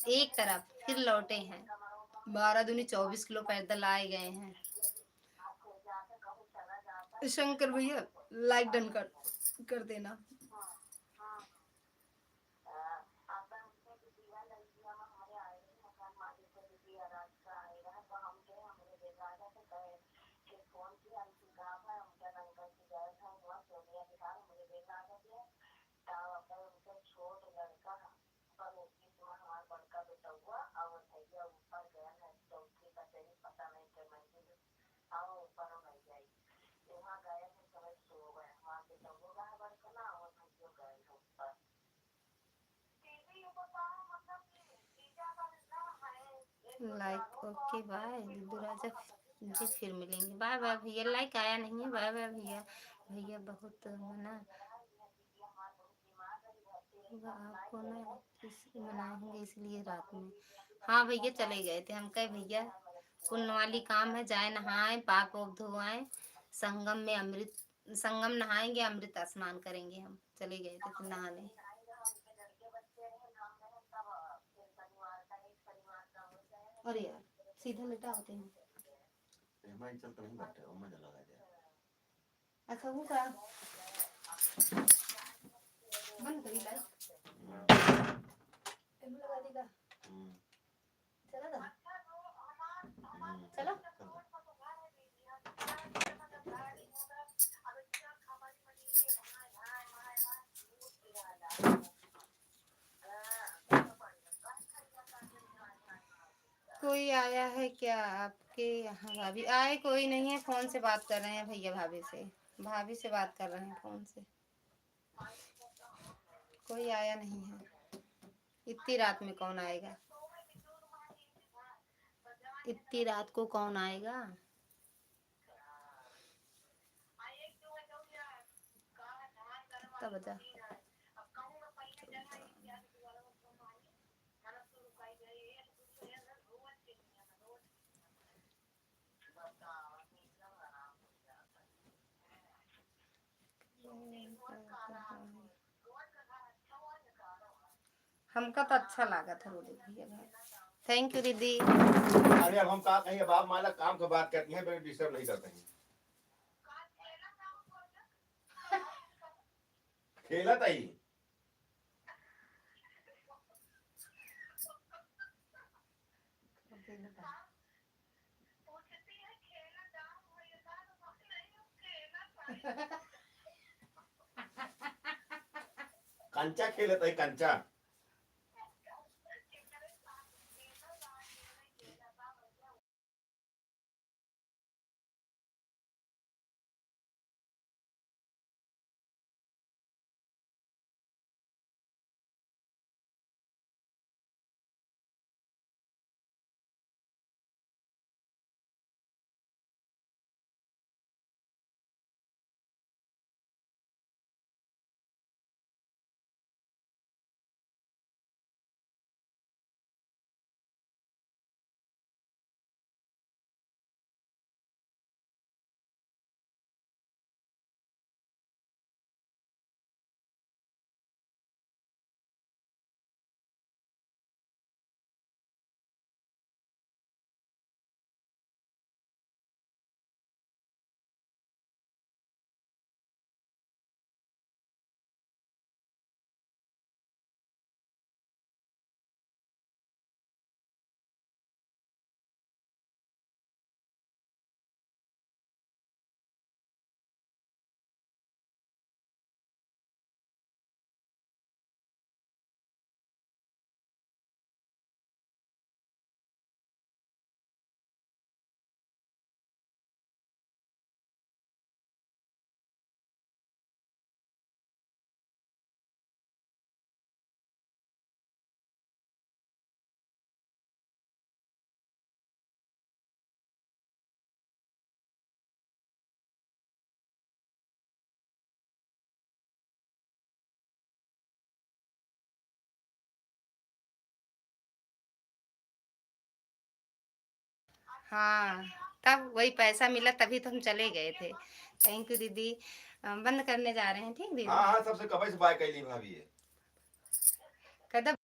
एक तरफ, फिर लौटे हैं। बारह दूनी चौबीस किलो पैदल आए गए हैं। शंकर भैया, like done कर, कर देना। लाइक, ओके, बाय दीदू राजा, जी फिर मिलेंगे। बाय बाय भैया, लाइक आया नहीं है। बाय बाय भैया, भैया बहुत मना हुआ आपको ना, इस मनाएंगे इसलिए रात में। हाँ भैया चले गए थे, हम कहे भैया पुण्य वाली काम है, जाए नहाए, पाप वाप धोआए, संगम में अमृत, संगम नहाएंगे, अमृत स्नान करेंगे। हम चले गए थे फिर नहाने। अरे यार, सीधा लेटा होते हैं। एमा चल तो नहीं बैठे, ओमा जला दे। अच्छा, वो का? बंद करी लाइट। हम्म। एमा लगा दी का? हम्म। चला था? हम्म। चला? कोई आया है क्या आपके यहाँ? भाभी आए, कोई नहीं है, फोन से बात कर रहे हैं भैया भाभी से, भाभी से बात कर रहे हैं फोन से। कोई आया नहीं है। इतनी रात में कौन आएगा? इतनी रात को कौन आएगा? कितना बजा? हमका तो अच्छा लागत है बोले भैया भाई। Thank you दीदी। अरे अब हम का कहिए बाप, माला काम के बात करती हैं, बेटा डिस्टर्ब नहीं करते हैं। खेलत ही। कंचा खेलत ही, कंचा। हाँ, तब वही पैसा मिला तभी तो हम चले गए थे। Thank you दीदी। अ, बंद करने जा रहे हैं, ठीक दीदी? हाँ, हाँ, सबसे कबे से बाय कैली भाभी है। कदम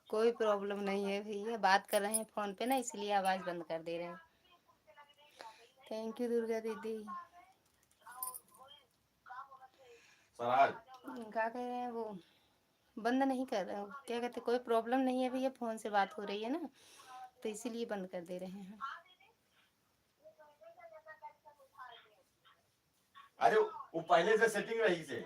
कोई प्रॉब्लम नहीं है भैया, बात कर रहे हैं फोन पे ना, इसलिए आवाज बंद कर दे रहे हैं। थैंक यू दुर्गा दीदी। का कह रहे हैं वो, बंद नहीं कर रहे, क्या कहते, कोई प्रॉब्लम नहीं है भैया, फोन से बात हो रही है ना, तो इसीलिए बंद कर दे रहे हैं। अरे वो पहले से सेटिंग रही से।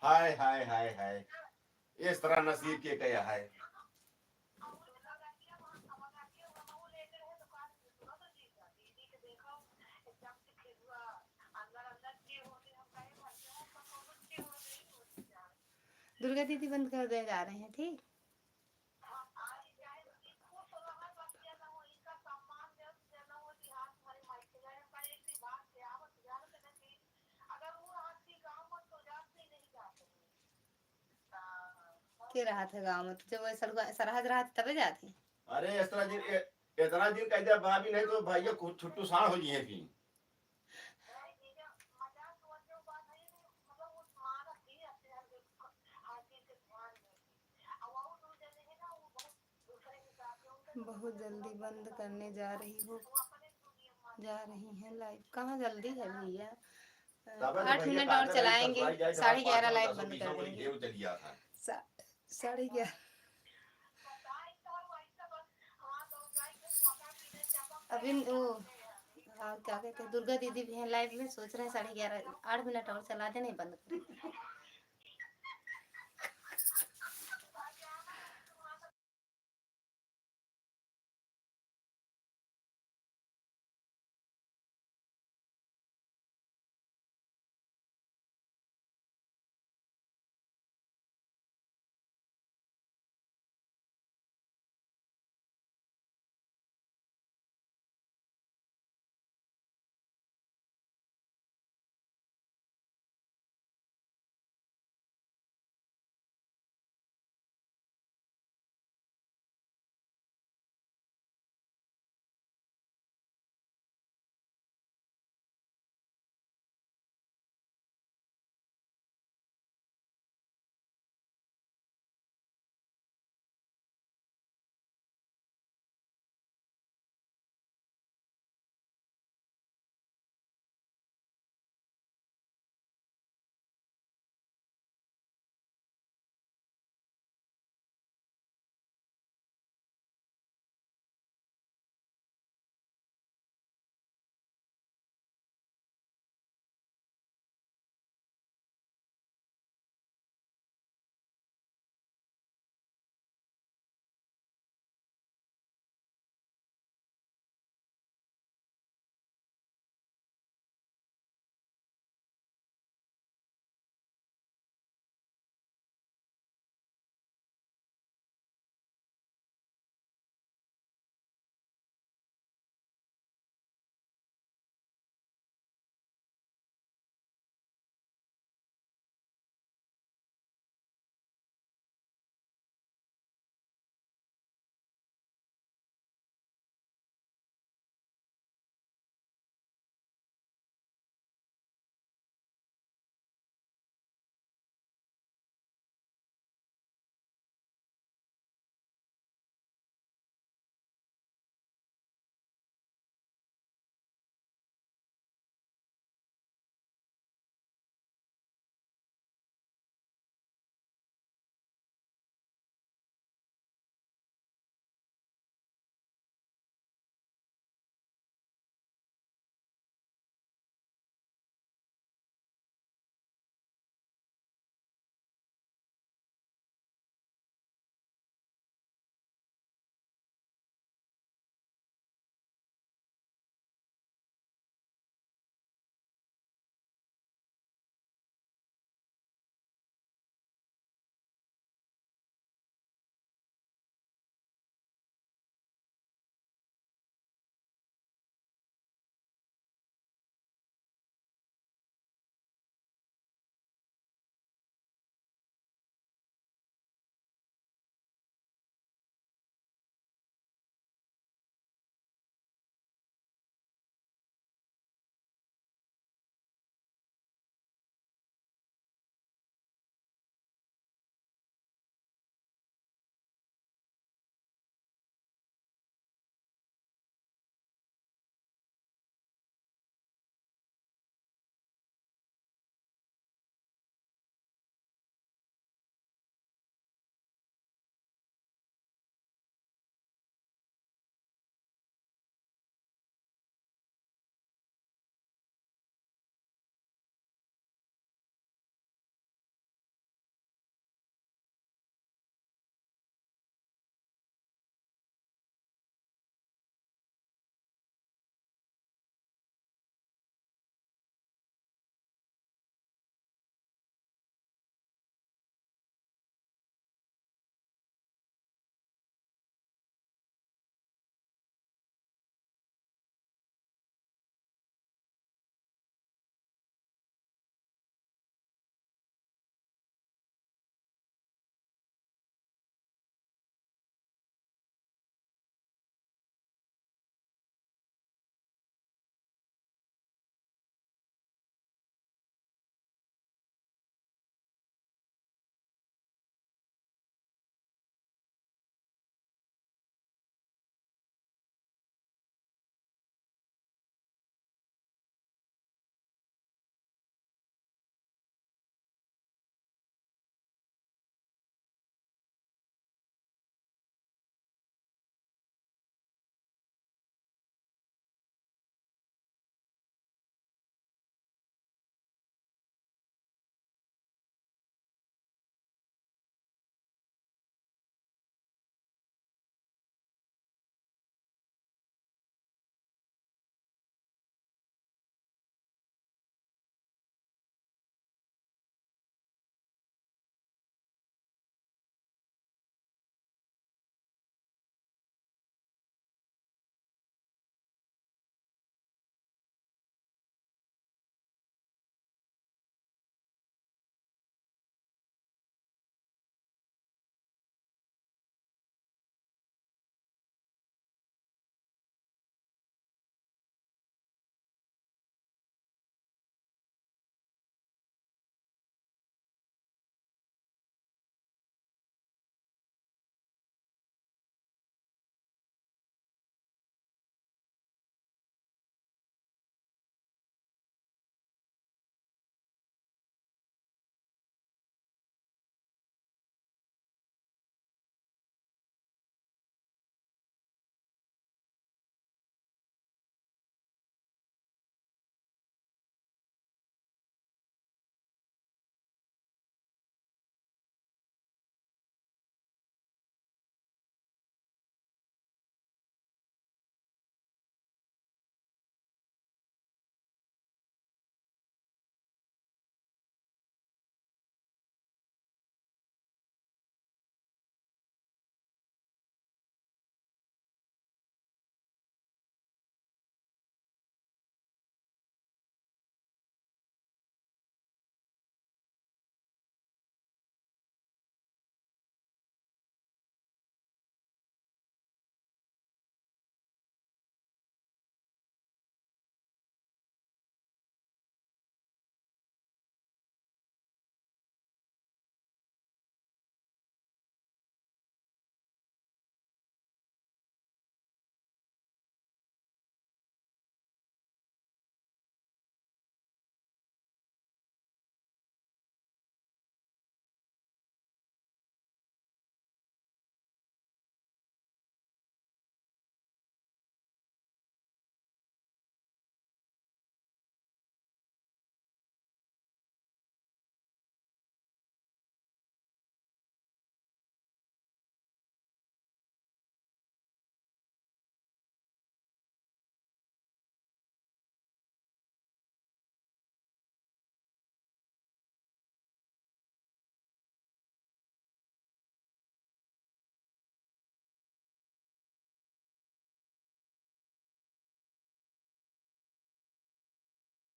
हाय हाय हाय हाय, इस तरह नसीब के कया है। दुर्गा दीदी बंद कर दे जा रहे हैं, ठीक। के रहत है गाँव में, तो जब वैसा सरहज रहत तबे जात है। अरे इस तरह दिन, ए-, इतना दिन कह दिया भाभी, नहीं तो भैया छुट्टू साण हो जी है फिर। बहुत जल्दी बंद करने जा रही हो, जा रही हैं लाइव। कहाँ जल्दी है भैया, आठ मिनट और चलाएंगे, साढ़े ग्यारह लाइव बंद कर देंगे। साढ़े ग्यारह। अभी वो, हाँ, क्या कहते हैं, दुर्गा दीदी भी हैं लाइव में, सोच रहे हैं साढ़े ग्यारह, आठ मिनट और चला दे, नहीं बंद कर।